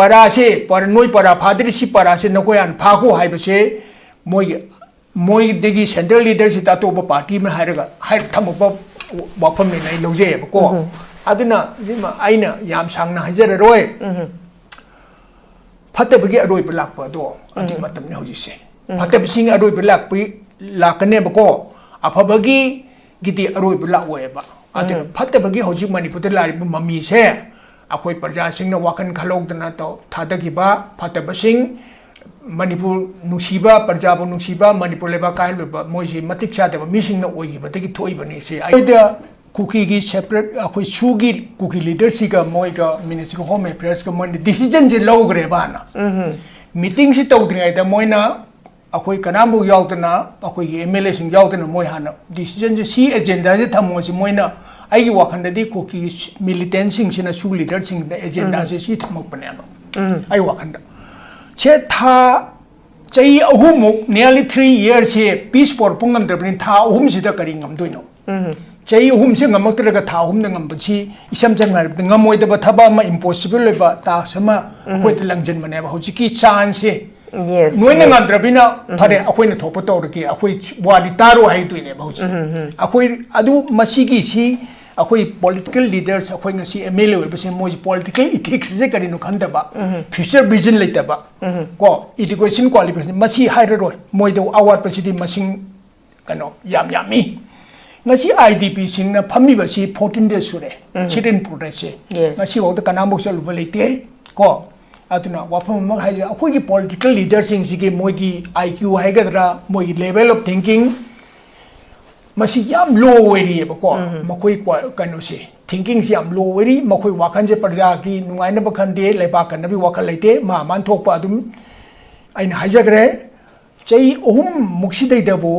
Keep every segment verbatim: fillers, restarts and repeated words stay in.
ꯄꯔꯥꯁꯦ, ꯄꯔꯥ, ꯅꯣꯏ ꯄꯔꯥ ꯐꯥꯗ꯭ꯔꯤ, ꯁꯤ ꯄꯔꯥꯁꯦ ꯅꯈꯣꯏ ꯍꯥꯟꯅ ꯐꯥꯈꯣ ꯍꯥꯏꯕꯁꯦ ꯃꯣꯏꯒꯤ, ꯃꯣꯏꯗꯒꯤ central leaderꯁꯤꯗ ꯑꯇꯣꯞꯄ party ꯑꯃ ꯍꯥꯏꯔꯒ ꯍꯥꯏ ꯊꯝꯃꯛꯄ ꯋꯥꯐꯝꯅꯦꯅ ꯑꯩ ꯂꯧꯖꯩꯑꯕꯀꯣ꯫ ꯑꯗꯨꯅ ꯁꯤꯃ ꯑꯩꯅ ꯌꯥꯝ ꯁꯥꯡꯅ ꯍꯥꯏꯖꯔꯔꯣꯏ꯫ ꯐꯠꯇꯕꯒꯤ ꯑꯔꯣꯏꯕ ꯂꯥꯛꯄ ꯑꯗꯣ ꯑꯗꯨꯒꯤ ꯃꯇꯝꯅꯤ ꯍꯧꯖꯤꯛꯁꯦ꯫ ꯐꯠꯇꯕꯁꯤꯡ ꯑꯔꯣꯏꯕ ꯂꯥꯛꯄ, ꯂꯥꯛꯀꯅꯦꯕꯀꯣ꯫ ꯑꯐꯕꯒꯤꯒꯤꯗꯤ ꯑꯔꯣꯏꯕ ꯂꯥꯛꯑꯣꯏꯕ꯫ ꯑꯗꯨꯅ ꯐꯠꯇꯕꯒꯤ ꯍꯧꯖꯤꯛ ꯃꯅꯤꯄꯨꯔꯗ ꯂꯥꯛꯂꯤꯕ ꯃꯃꯤꯁꯦ ꯑꯩꯈꯣꯏ ꯄ꯭ꯔꯖꯥꯁꯤꯡꯅ ꯋꯥꯈꯜ ꯈꯜꯍꯧꯗꯅ ꯇꯧ-, ꯊꯥꯗꯈꯤꯕ ꯐꯠꯇꯕꯁꯤꯡ, ꯃꯅꯤꯄꯨꯔ ꯅꯨꯡꯁꯤꯕ, ꯄ꯭ꯔꯖꯥꯕꯨ ꯅꯨꯡꯁꯤꯕ, ꯃꯅꯤꯄꯨꯔ ꯂꯩꯕꯥꯛ ꯀꯥꯏꯍꯜꯂꯤꯕ ꯃꯣꯏꯁꯤ ꯃꯇꯤꯛ ꯆꯥꯗꯕ ꯃꯤꯁꯤꯡꯅ ꯑꯣꯏꯈꯤꯕꯗꯒꯤ ꯊꯣꯛꯏꯕꯅꯤ꯫ ꯁꯤ ꯑꯩꯈꯣꯏꯗ ꯀꯨꯀꯤꯒꯤ separate, ꯑꯩꯈꯣꯏ ꯁꯨꯒꯤ ꯀꯨꯀꯤ leaderꯁꯤꯒ ꯃꯣꯏꯒ Ministry of Home Affairsꯀ ꯃꯣꯏꯅ decisionꯁꯦ ꯂꯧꯈ꯭ꯔꯦꯕ ꯍꯥꯟꯅ꯫ Meetingꯁꯤ ꯇꯧꯗ꯭ꯔꯤꯉꯩꯗ ꯃꯣꯏꯅ ꯑꯩꯈꯣꯏ ꯀꯅꯥꯝꯐꯥꯎ ꯌꯥꯎꯗꯅ, ꯑꯩꯈꯣꯏꯒꯤ MLAꯁꯤꯡ ꯌꯥꯎꯗꯅ ꯃꯣꯏ ꯍꯥꯟꯅ decisionꯁꯦ, ꯁꯤ agendaꯁꯦ ꯊꯝꯃꯣꯁꯤ ꯃꯣꯏꯅ, ꯑꯩꯒꯤ ꯋꯥꯈꯜꯗꯗꯤ ꯀꯨꯀꯤ militantꯁꯤꯡꯁꯤꯅ ꯁꯨ leaderꯁꯤꯡꯗ agendaꯁꯦ ꯁꯤ ꯊꯝꯃꯛꯄꯅꯦꯕ꯫ ꯑꯩ ꯋꯥꯈꯜꯗ ꯁꯦ ꯊꯥ, ꯆꯍꯤ ꯑꯍꯨꯝꯃꯨꯛ, nearly three yearsꯁꯦ peace ꯄꯣꯔꯛꯄ ꯉꯝꯗ꯭ꯔꯕꯅꯤ꯫ ꯊꯥ ꯑꯍꯨꯝꯁꯤꯗ ꯀꯔꯤ ꯉꯝꯗꯣꯏꯅꯣ? ꯆꯍꯤ ꯑꯍꯨꯝꯁꯦ ꯉꯝꯃꯛꯇ꯭ꯔꯒ ꯊꯥ ꯑꯍꯨꯝꯗ ꯉꯝꯕꯁꯤ ꯏꯁꯝ ꯁꯝꯅ ꯍꯥꯏꯔꯕꯗ ꯉꯝꯃꯣꯏꯗꯕ ꯊꯕꯛ ꯑꯃ, impossible ꯑꯣꯏꯕ task ꯑꯃ ꯑꯩꯈꯣꯏꯗ ꯂꯪꯁꯤꯟꯕꯅꯦꯕ ꯍꯧꯖꯤꯛꯀꯤ chanceꯁꯦ꯫ Yes, ꯅꯣꯏꯅ yes. ꯉꯝꯗ꯭ꯔꯕꯅꯤꯅ ꯐꯔꯦ, ꯑꯩꯈꯣꯏꯅ ꯊꯣꯛꯄ ꯇꯧꯔꯒꯦ, ꯑꯩꯈꯣꯏ ꯋꯥꯗꯤ ꯇꯥꯔꯣ ꯍꯥꯏꯗꯣꯏꯅꯦꯕ ꯍꯧꯖꯤꯛ꯫ ꯑꯩꯈꯣꯏ ꯑꯗꯨ ꯃꯁꯤꯒꯤꯁꯤ ꯑꯩꯈꯣꯏ political leaders, ꯑꯩꯈꯣꯏ ꯉꯁꯤ MLA ꯑꯣꯏꯕꯁꯦ ꯃꯣꯏꯁꯤ political ethicsꯁꯦ ꯀꯔꯤꯅꯣ ꯈꯪꯗꯕ, future vision ꯂꯩꯇꯕ, ꯀꯣ, education qualification ꯃꯁꯤ ꯍꯥꯏꯔꯔꯣꯏ, ꯃꯣꯏꯗ ꯑꯋꯥꯠꯄꯁꯤꯗꯤ ꯃꯁꯤꯡ ꯀꯩꯅꯣ ꯌꯥꯝ ꯌꯥꯝꯃꯤ꯫ ꯉꯁꯤ IDPꯁꯤꯡꯅ ꯐꯝꯃꯤꯕꯁꯤ fourteen days ꯁꯨꯔꯦ꯫ Sit-in protestꯁꯦ꯫ Yes. ꯉꯁꯤꯐꯥꯎꯗ ꯀꯅꯥꯝꯐꯥꯎ ꯆꯠꯂꯨꯕ ꯂꯩꯇꯦ꯫ ꯀꯣ? ꯑꯗꯨꯅ ꯋꯥꯐꯝ ꯑꯃ ꯍꯥꯏꯁꯦ, ꯑꯩꯈꯣꯏꯒꯤ political leaderꯁꯤꯡꯁꯤꯒꯤ ꯃꯣꯏꯒꯤ IQ ꯍꯥꯏꯒꯗ꯭ꯔꯥ, ꯃꯣꯏꯒꯤ level of thinking ꯃꯁꯤ ꯌꯥꯝ low ꯑꯣꯏꯔꯤꯑꯕꯀꯣ꯫ ꯃꯈꯣꯏ ꯀ꯭ꯋꯥ-, ꯀꯩꯅꯣꯁꯦ, thinkingꯁꯦ ꯌꯥꯝ low ꯑꯣꯏꯔꯤ꯫ ꯃꯈꯣꯏ ꯋꯥꯈꯜꯁꯦ ꯄ꯭ꯔꯖꯥꯒꯤ ꯅꯨꯡꯉꯥꯏꯅꯕ ꯈꯟꯗꯦ, ꯂꯩꯕꯥꯛ ꯀꯟꯅꯕꯒꯤ ꯋꯥꯈꯜ ꯂꯩꯇꯦ꯫ ꯃꯥ ꯃꯥꯟ ꯊꯣꯛꯄ ꯑꯗꯨꯝ ꯑꯩꯅ ꯍꯥꯏꯖꯈ꯭ꯔꯦ꯫ ꯆꯍꯤ ꯑꯍꯨꯝ ꯃꯨꯛꯁꯤꯗꯩꯗꯕꯨ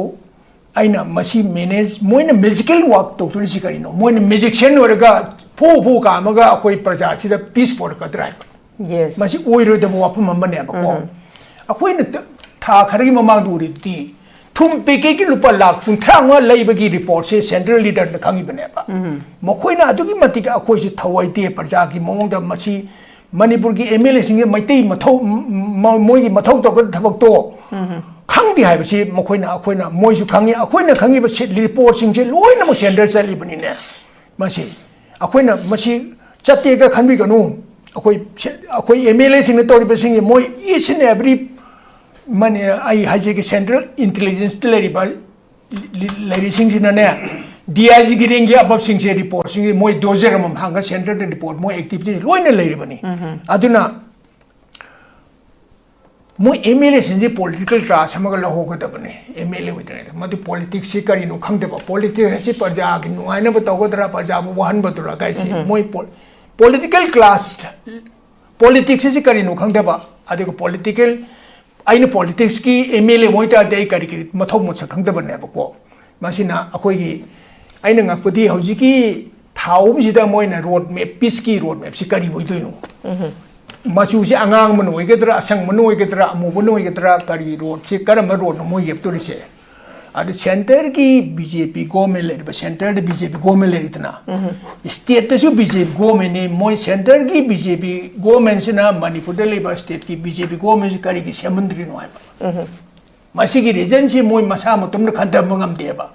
ꯑꯩꯅ ꯃꯁꯤ manage, ꯃꯣꯏꯅ magical work ꯇꯧꯗꯣꯔꯤꯁꯤ ꯀꯔꯤꯅꯣ? ꯃꯣꯏꯅ magician ꯑꯣꯏꯔꯒ ꯐꯨ ꯐꯨ ꯀꯥꯝꯃꯒ ꯑꯩꯈꯣꯏ ꯄ꯭ꯔꯖꯥꯁꯤꯗ peace ꯄꯨꯔꯛꯀꯗ꯭ꯔꯥ ꯍꯥꯏꯕ? Yes. ꯃꯁꯤ ꯑꯣꯏꯔꯣꯏꯗꯕ ꯋꯥꯐꯝ ꯑꯃꯅꯦꯕꯀꯣ꯫ ꯑꯩꯈꯣꯏꯅ ꯊꯥ ꯈꯔꯒꯤ ꯃꯃꯥꯡꯗ ꯎꯔꯤꯗꯨꯗꯤ ꯊꯨꯝ packetꯀꯤ ꯂꯨꯄꯥ ꯂꯥꯈ ꯀꯨꯟꯊ꯭ꯔꯥ ꯃꯉꯥ ꯂꯩꯕꯒꯤ reportꯁꯦ central leaderꯅ ꯈꯪꯉꯤꯕꯅꯦꯕ꯫ ꯃꯈꯣꯏꯅ ꯑꯗꯨꯛꯀꯤ ꯃꯇꯤꯛ ꯑꯩꯈꯣꯏꯁꯦ ꯊꯧꯑꯣꯏꯗꯦ, ꯄ꯭ꯔꯖꯥꯒꯤ ꯃꯑꯣꯡꯗ ꯃꯁꯤ ꯃꯅꯤꯄꯨꯔꯒꯤ ꯑꯦꯝ ꯑꯦꯜ ꯑꯦꯁꯤꯡꯁꯦ ꯃꯩꯇꯩ ꯃꯊꯧ, ꯃ-, ꯃꯣꯏꯒꯤ ꯃꯊꯧ ꯇꯧꯒꯗꯕ ꯊꯕꯛꯇꯣ ꯈꯪꯗꯦ ꯍꯥꯏꯕꯁꯤ ꯃꯈꯣꯏꯅ, ꯑꯩꯈꯣꯏꯅ, ꯃꯣꯏꯁꯨ ꯈꯪꯉꯤ, ꯑꯩꯈꯣꯏꯅ ꯈꯪꯉꯤꯕ ꯁꯤ ꯔꯤꯄꯣꯔꯠꯁꯤꯡꯁꯦ ꯂꯣꯏꯅꯃꯛ ꯁꯦꯟꯇꯔ ꯆꯠꯂꯤꯕꯅꯤꯅꯦ꯫ ꯃꯁꯤ ꯑꯩꯈꯣꯏꯅ ꯃꯁꯤ ꯆꯠꯇꯦꯒ ꯈꯟꯕꯤꯒꯅꯨ꯫ ꯑꯩꯈꯣꯏ ꯁꯦ-, ꯑꯩꯈꯣꯏ ꯑꯦꯝ ꯑꯦꯜ ꯑꯦꯁꯤꯡꯅ ꯇꯧꯔꯤꯕꯁꯤꯡꯁꯤ ꯃꯣꯏ each and every ꯃꯅꯤ-, ꯑꯩ ꯍꯥꯏꯖꯒꯦ, ꯁꯦꯟꯇ꯭ꯔꯦꯜ ꯏꯟꯇꯦꯂꯤꯖꯦꯟꯁꯇ ꯂꯩꯔꯤꯕ ꯂꯤ-, ꯂꯩꯔꯤꯁꯤꯡꯁꯤꯅꯅꯦ, ꯗꯤ ꯑꯥꯏ ꯖꯤꯒꯤ ꯔꯦꯡꯒꯤ ꯑꯕꯞꯁꯤꯡꯁꯦ ꯔꯤꯄꯣꯔꯠꯁꯤꯡꯁꯦ ꯃꯣꯏ ꯗꯣꯖꯔ ꯑꯃꯃꯝ ꯍꯥꯡꯉ ꯁꯦꯟꯇꯔꯗ ꯔꯤꯄꯣꯔꯠ ꯃꯣꯏ ꯑꯦꯛꯇꯤꯚꯤꯇꯤ ꯂꯣꯏꯅ ꯂꯩꯔꯤꯕꯅꯤ꯫ ꯑꯗꯨꯅ ꯃꯣꯏ ꯑꯦꯝ ꯑꯦꯜ ꯑꯦꯁꯤꯡꯁꯦ ꯄꯣꯂꯤꯇꯤꯀꯦꯜ ꯀ꯭ꯂꯥꯁ ꯑꯃꯒ ꯂꯧꯍꯧꯒꯗꯕꯅꯤ꯫ ꯑꯦꯝ ꯑꯦꯜ ꯑꯦ ꯑꯣꯏꯗ꯭ꯔꯤꯉꯩꯗ ꯃꯗꯨ ꯄꯣꯂꯤꯇꯤꯛꯁꯁꯤ ꯀꯔꯤꯅꯣ ꯈꯪꯗꯕ, ꯄꯣꯂꯤꯇꯤꯛꯁ ꯑꯁꯤ ꯄ꯭ꯔꯖꯥꯒꯤ ꯅꯨꯡꯉꯥꯏꯅꯕ ꯇꯧꯒꯗ꯭ꯔꯥ, ꯄ꯭ꯔꯖꯥꯕꯨ ꯋꯥꯍꯟꯕꯗꯨꯔꯥ ꯀꯥꯏꯁꯤ ꯃꯣꯏ ꯄꯣ-, ꯄꯣꯂꯤꯇꯤꯀꯦꯜ ꯀ꯭ꯂꯥꯁ, ꯄꯣꯂꯤꯇꯤꯛꯁ ꯑꯁꯤ ꯀꯔꯤꯅꯣ ꯈꯪꯗꯕ, ꯑꯗꯨꯒ ꯄꯣꯂꯤꯇꯤꯀꯦꯜ, ꯑꯩꯅ ꯄꯣꯂꯤꯇꯤꯛꯁꯀꯤ ꯑꯦꯝ ꯑꯦꯜ ꯑꯦ ꯑꯣꯏ ꯇꯥꯔꯗꯤ ꯑꯩ ꯀꯔꯤ ꯀꯔꯤ ꯃꯊꯧ ꯃꯁꯛ ꯈꯪꯗꯕꯅꯦꯕꯀꯣ꯫ ꯃꯁꯤꯅ ꯑꯩꯈꯣꯏꯒꯤ, ꯑꯩꯅ ꯉꯛꯄꯗꯤ ꯍꯧꯖꯤꯛꯀꯤ ꯊꯥ ꯑꯍꯨꯝꯁꯤꯗ ꯃꯣꯏꯅ ꯔꯣꯗ ꯃꯦꯞ, ꯄꯤꯁꯀꯤ ꯔꯣꯗ ꯃꯦꯞꯁꯤ ꯀꯔꯤ ꯑꯣꯏꯗꯣꯏꯅꯣ? ꯃꯆꯨꯁꯦ ꯑꯉꯥꯡꯕꯅ ꯑꯣꯏꯒꯗ꯭ꯔꯥ, ꯑꯁꯪꯕꯅ ꯑꯣꯏꯒꯗ꯭ꯔꯥ, ꯑꯃꯨꯕꯅ ꯑꯣꯏꯒꯗ꯭ꯔꯥ, ꯀꯔꯤ ꯔꯣꯗꯁꯦ, ꯀꯔꯝꯕ ꯔꯣꯗꯅꯣ ꯃꯣꯏ ꯌꯦꯞꯇꯣꯔꯤꯁꯦ? ꯑꯗꯨ ꯁꯦꯟꯇꯔꯒꯤ ꯕꯤ ꯖꯦ ꯄꯤ ꯒꯣꯔꯃꯦꯟ ꯂꯩꯔꯤꯕ, ꯁꯦꯟꯇꯔꯗ ꯕꯤ ꯖꯦ ꯄꯤ ꯒꯣꯔꯃꯦꯟ ꯂꯩꯔꯤꯗꯅ, ꯁ꯭ꯇꯦꯠꯇꯁꯨ ꯕꯤ ꯖꯦ ꯄꯤ ꯒꯣꯔꯃꯦꯟꯅꯤ꯫ ꯃꯣꯏ ꯁꯦꯟꯇꯔꯒꯤ ꯕꯤ ꯖꯦ ꯄꯤ ꯒꯣꯔꯃꯦꯟꯁꯤꯅ ꯃꯅꯤꯄꯨꯔꯗ ꯂꯩꯕ ꯁ꯭ꯇꯦꯠꯀꯤ ꯕꯤ ꯖꯦ ꯄꯤ ꯒꯣꯔꯃꯦꯟꯁꯤ ꯀꯔꯤꯒꯤ ꯁꯦꯝꯍꯟꯗ꯭ꯔꯤꯅꯣ ꯍꯥꯏꯕ꯫ ꯃꯁꯤꯒꯤ ꯔꯤꯖꯟꯁꯤ ꯃꯣꯏ ꯃꯁꯥ ꯃꯇꯣꯝꯇ ꯈꯟꯊꯕ ꯉꯝꯗꯦꯕ꯫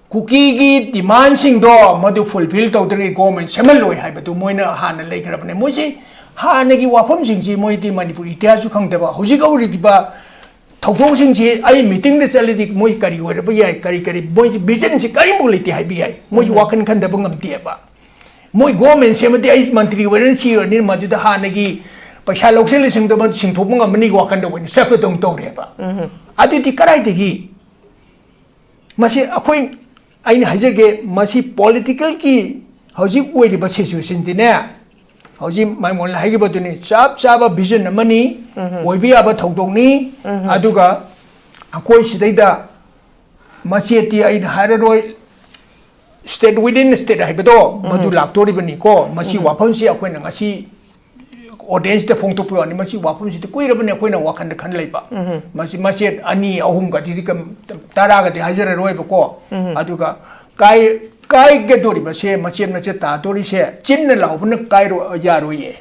ꯀꯨꯀꯤꯒꯤ ꯗꯤꯃꯥꯟꯁꯤꯡꯗꯣ ꯃꯗꯨ ꯐꯨꯜꯐꯤꯜ ꯇꯧꯗ꯭ꯔꯗꯤ ꯒꯣꯔꯃꯦꯟ ꯁꯦꯝꯍꯜꯂꯣꯏ ꯍꯥꯏꯕꯗꯨ ꯃꯣꯏꯅ ꯍꯥꯟꯅ ꯂꯩꯈ꯭ꯔꯕꯅꯦ꯫ ꯃꯣꯏꯁꯤ ꯍꯥꯟꯅꯒꯤ ꯋꯥꯐꯝꯁꯤꯡꯁꯤ ꯃꯣꯏꯗꯤ ꯃꯅꯤꯄꯨꯔ ꯏꯇꯤꯍꯥꯁꯁꯨ ꯈꯪꯗꯕ, ꯍꯧꯖꯤꯛ ꯍꯧꯔꯤꯕ ꯊꯧꯗꯣꯛꯁꯤꯡꯁꯤ ꯑꯩ ꯃꯤꯇꯤꯡꯗ ꯆꯠꯂꯗꯤ ꯃꯣꯏ ꯀꯔꯤ ꯑꯣꯏꯔꯕ ꯌꯥꯏ, ꯀꯔꯤ ꯀꯔꯤ, ꯃꯣꯏꯁꯤ ꯚꯤꯖꯟꯁꯤ ꯀꯔꯤꯃꯨꯛ ꯂꯩꯇꯦ ꯍꯥꯏꯕ ꯌꯥꯏ꯫ ꯃꯣꯏꯁꯤ ꯋꯥꯈꯜ ꯈꯟꯊꯕ ꯉꯝꯗꯦꯕ꯫ ꯃꯣꯏ ꯒꯣꯔꯃꯦꯟ ꯁꯦꯝꯃꯗꯤ ꯑꯩ ꯃꯟꯇ꯭ꯔꯤ ꯑꯣꯏꯔꯅꯤ, ꯁꯤ ꯑꯣꯏꯔꯅꯤ, ꯃꯗꯨꯗ ꯍꯥꯟꯅꯒꯤ ꯄꯩꯁꯥ ꯂꯧꯁꯤꯜꯂꯤꯁꯤꯡꯗꯣ ꯃꯗꯨ ꯁꯤꯡꯊꯣꯛꯄ ꯉꯝꯃꯅꯤ ꯋꯥꯈꯜꯗ ꯑꯣꯏꯅ ꯆꯠꯄꯗꯧꯅ ꯇꯧꯔꯦꯕ꯫ ꯑꯗꯨꯗꯤ ꯀꯗꯥꯏꯗꯒꯤ? ꯃꯁꯤ ꯑꯩꯈꯣꯏ, ꯑꯩꯅ ꯍꯥꯏꯖꯒꯦ, ꯃꯁꯤ ꯄꯣꯂꯤꯇꯤꯀꯦꯜꯒꯤ ꯍꯧꯖꯤꯛ ꯑꯣꯏꯔꯤꯕ ꯁꯤꯆꯨꯋꯦꯁꯟꯁꯤꯅꯦ, ꯍꯧꯖꯤꯛ ꯃꯥꯏꯃꯣꯟꯅ ꯍꯥꯏꯈꯤꯕꯗꯨꯅꯤ, ꯆꯞ ꯆꯥꯕ ꯚꯤꯖꯟ ꯑꯃꯅꯤ, ꯑꯣꯏꯕ ꯌꯥꯕ ꯊꯧꯗꯣꯛꯅꯤ꯫ ꯑꯗꯨꯒ ꯑꯩꯈꯣꯏ ꯁꯤꯗꯩꯗ ꯃꯆꯦꯠꯇꯤ ꯑꯩꯅ ꯍꯥꯏꯔꯔꯣꯏ, ꯁ꯭ꯇꯦꯠ ꯋꯤꯗꯤꯟ ꯁ꯭ꯇꯦꯠ ꯍꯥꯏꯕꯗꯣ ꯃꯗꯨ ꯂꯥꯛꯇꯣꯔꯤꯕꯅꯤꯀꯣ꯫ ꯃꯁꯤ ꯋꯥꯐꯝꯁꯤ ꯑꯩꯈꯣꯏꯅ ꯉꯁꯤ ꯑꯣꯗꯤꯌꯦꯟꯁꯇ ꯐꯣꯡꯗꯣꯛꯄ ꯋꯥꯅꯤ, ꯃꯁꯤ ꯋꯥꯐꯝꯁꯤꯗꯤ ꯀꯨꯏꯔꯕꯅꯤ ꯑꯩꯈꯣꯏꯅ ꯋꯥꯈꯜꯗ ꯈꯟ ꯂꯩꯕ꯫ ꯃꯁꯤ ꯃꯆꯦꯠ ꯑꯅꯤ ꯑꯍꯨꯝꯒꯗꯤ ꯀꯝ-, ꯇꯔꯥꯒꯗꯤ ꯍꯥꯏꯖꯔꯔꯣꯏꯕꯀꯣ꯫ ꯑꯗꯨꯒ ꯀꯥꯏ-, ꯀꯥꯏꯒꯗꯣꯔꯤꯕꯁꯦ, ꯃꯆꯦꯠ ꯃꯆꯦꯠ ꯇꯥꯗꯣꯔꯤꯁꯦ ꯆꯤꯟꯅ ꯂꯥꯎꯕꯅ ꯀꯥꯏꯔꯣ-, ꯌꯥꯔꯣꯏꯌꯦ꯫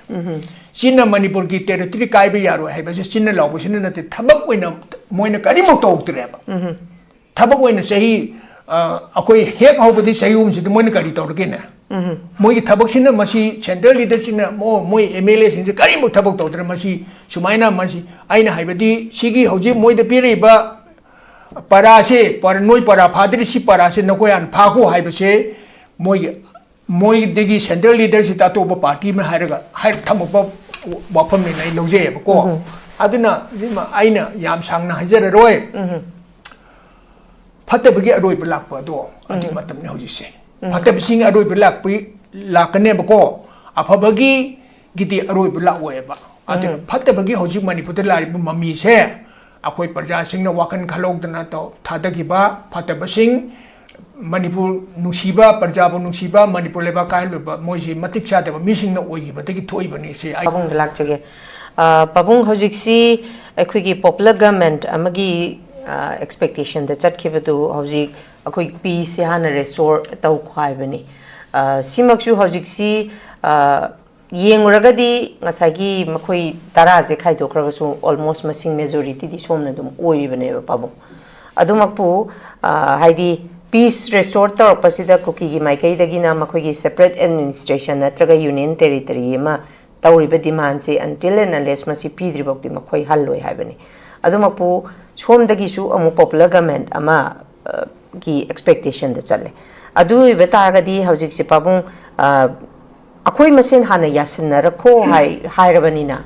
ꯆꯤꯟꯅ ꯃꯅꯤꯄꯨꯔꯒꯤ territory ꯀꯥꯏꯕ ꯌꯥꯔꯣꯏ ꯍꯥꯏꯕꯁꯦ ꯆꯤꯟꯅ ꯂꯥꯎꯕꯁꯤꯅ ꯅꯠꯇꯦ, ꯊꯕꯛ ꯑꯣꯏꯅ ꯃꯣꯏꯅ ꯀꯔꯤꯃꯨꯛ ꯇꯧꯗ꯭ꯔꯦꯕ꯫ ꯊꯕꯛ ꯑꯣꯏꯅ ꯆꯍꯤ, ꯑ, ꯑꯩꯈꯣꯏ ꯍꯦꯛ ꯍꯧꯕꯗꯤ ꯆꯍꯤ ꯑꯍꯨꯝꯁꯤꯗ ꯃꯣꯏꯅ ꯀꯔꯤ ꯇꯧꯔꯒꯦꯅꯦ? ꯃꯣꯏꯒꯤ ꯊꯕꯛꯁꯤꯅ ꯃꯁꯤ central leaderꯁꯤꯡꯅ ꯃꯣ-, ꯃꯣꯏ MLAꯁꯤꯡꯁꯦ ꯀꯔꯤꯃꯨꯛ ꯊꯕꯛ ꯇꯧꯗ꯭ꯔꯦ꯫ ꯃꯁꯤ ꯁꯨꯃꯥꯏꯅ ꯃꯁꯤ ꯑꯩꯅ ꯍꯥꯏꯕꯗꯤ ꯁꯤꯒꯤ ꯍꯧꯖꯤꯛ ꯃꯣꯏꯗ ꯄꯤꯔꯛꯏꯕ ꯄꯔꯥꯁꯦ, ꯄꯔ-, ꯅꯣꯏ ꯄꯔꯥ ꯐꯥꯗ꯭ꯔꯤ, ꯁꯤ ꯄꯔꯥꯁꯦ ꯅꯈꯣꯏ ꯍꯥꯟꯅ ꯐꯥꯈꯣ ꯍꯥꯏꯕꯁꯦ ꯃꯣꯏꯒꯤ, ꯃꯣꯏꯗꯒꯤ central leaderꯁꯤꯗ ꯑꯇꯣꯞꯄ party ꯑꯃ ꯍꯥꯏꯔꯒ ꯍꯥꯏ ꯊꯝꯃꯛꯄ ꯋꯥꯐꯝꯅꯤꯅ ꯑꯩ ꯂꯧꯖꯩꯑꯕꯀꯣ꯫ ꯑꯗꯨꯅ ꯁꯤꯃ ꯑꯩꯅ ꯌꯥꯝ ꯁꯥꯡꯅ ꯍꯥꯏꯖꯔꯔꯣꯏ꯫ ꯐꯠꯇꯕꯒꯤ ꯑꯔꯣꯏꯕ ꯂꯥꯛꯄ ꯑꯗꯣ ꯑꯗꯨꯒꯤ ꯃꯇꯝꯅꯤ ꯍꯧꯖꯤꯛꯁꯦ꯫ ꯐꯠꯇꯕꯁꯤꯡ ꯑꯔꯣꯏꯕ ꯂꯥꯛꯄ, ꯂꯥꯛꯀꯅꯦꯕꯀꯣ, ꯑꯐꯕꯒꯤꯒꯤꯗꯤ ꯑꯔꯣꯏꯕ ꯂꯥꯛꯑꯣꯏꯕ꯫ ꯑꯗꯨꯅ ꯐꯠꯇꯕꯒꯤ ꯍꯧꯖꯤꯛ ꯃꯅꯤꯄꯨꯔꯗ ꯂꯥꯛꯏꯕ ꯃꯃꯤꯁꯦ ꯑꯩꯈꯣꯏ ꯄ꯭ꯔꯖꯥꯁꯤꯡꯅ ꯋꯥꯈꯜ ꯈꯜꯍꯧꯗꯅ ꯇꯧ-, ꯊꯥꯗꯈꯤꯕ ꯐꯠꯇꯕꯁꯤꯡ, ꯃꯅꯤꯄꯨꯔ ꯅꯨꯡꯁꯤꯕ, ꯄ꯭ꯔꯖꯥꯕꯨ ꯅꯨꯡꯁꯤꯕ, ꯃꯅꯤꯄꯨꯔ ꯂꯩꯕꯥꯛ ꯀꯥꯏꯍꯜꯂꯨꯕ ꯃꯣꯏꯁꯤ ꯃꯇꯤꯛ ꯆꯥꯗꯕ ꯃꯤꯁꯤꯡꯅ ꯑꯣꯏꯈꯤꯕꯗꯒꯤ ꯊꯣꯛꯏꯕꯅꯤ꯫ ꯁꯤ ꯑꯩ ꯄꯥꯕꯨꯡꯗ ꯂꯥꯛꯆꯒꯦ꯫ ꯑ, ꯄꯥꯕꯨꯡ, ꯍꯧꯖꯤꯛꯁꯤ ꯑꯩꯈꯣꯏꯒꯤ popular government ꯑꯃꯒꯤ, ꯑ, expectationꯗ ꯆꯠꯈꯤꯕꯗꯨ ꯍꯧꯖꯤꯛ ꯑꯩꯈꯣꯏ peaceꯁꯦ ꯍꯥꯟꯅ restore ꯇꯧꯈꯣ ꯍꯥꯏꯕꯅꯤ꯫ ꯑ, ꯁꯤꯃꯛꯁꯨ ꯍꯧꯖꯤꯛꯁꯤ, ꯑ, ꯌꯦꯡꯉꯨꯔꯒꯗꯤ ꯉꯁꯥꯏꯒꯤ ꯃꯈꯣꯏ ꯇꯔꯥꯁꯦ ꯈꯥꯏꯗꯣꯛꯈ꯭ꯔꯒꯁꯨ almost ꯃꯁꯤꯡ majorityꯗꯤ ꯁꯣꯝꯅ ꯑꯗꯨꯝ ꯑꯣꯏꯔꯤꯕꯅꯦꯕ ꯄꯥꯕꯨꯡ꯫ ꯑꯗꯨꯃꯛꯄꯨ, ꯑ, ꯍꯥꯏꯗꯤ peace restore ꯇꯧꯔꯛꯄꯁꯤꯗ ꯀꯨꯀꯤꯒꯤ ꯃꯥꯏꯀꯩꯗꯒꯤꯅ ꯃꯈꯣꯏꯒꯤ separate administration ꯅꯠꯇ꯭ꯔꯒ union territory ꯑꯃ ꯇꯧꯔꯤꯕ demandꯁꯦ until and unless ꯃꯁꯤ ꯄꯤꯗ꯭ꯔꯤꯐꯥꯎꯗꯤ ꯃꯈꯣꯏ ꯍꯜꯂꯣꯏ ꯍꯥꯏꯕꯅꯤ꯫ ꯑꯗꯨꯃꯛꯄꯨ ꯁꯣꯝꯗꯒꯤꯁꯨ ꯑꯃꯨꯛ popular government ꯑꯃ, ꯑ, ꯒꯤ expectationꯗ ꯆꯠꯂꯦ꯫ ꯑꯗꯨ ꯑꯣꯏꯕ ꯇꯥꯔꯒꯗꯤ ꯍꯧꯖꯤꯛꯁꯦ ꯄꯥꯕꯨꯡ, ꯑ, ꯑꯩꯈꯣꯏ ꯃꯁꯦꯟ ꯍꯥꯟꯅ ꯌꯥꯁꯤꯟꯅꯔꯛꯈꯣ ꯍꯥꯏ-, ꯍꯥꯏꯔꯕꯅꯤꯅ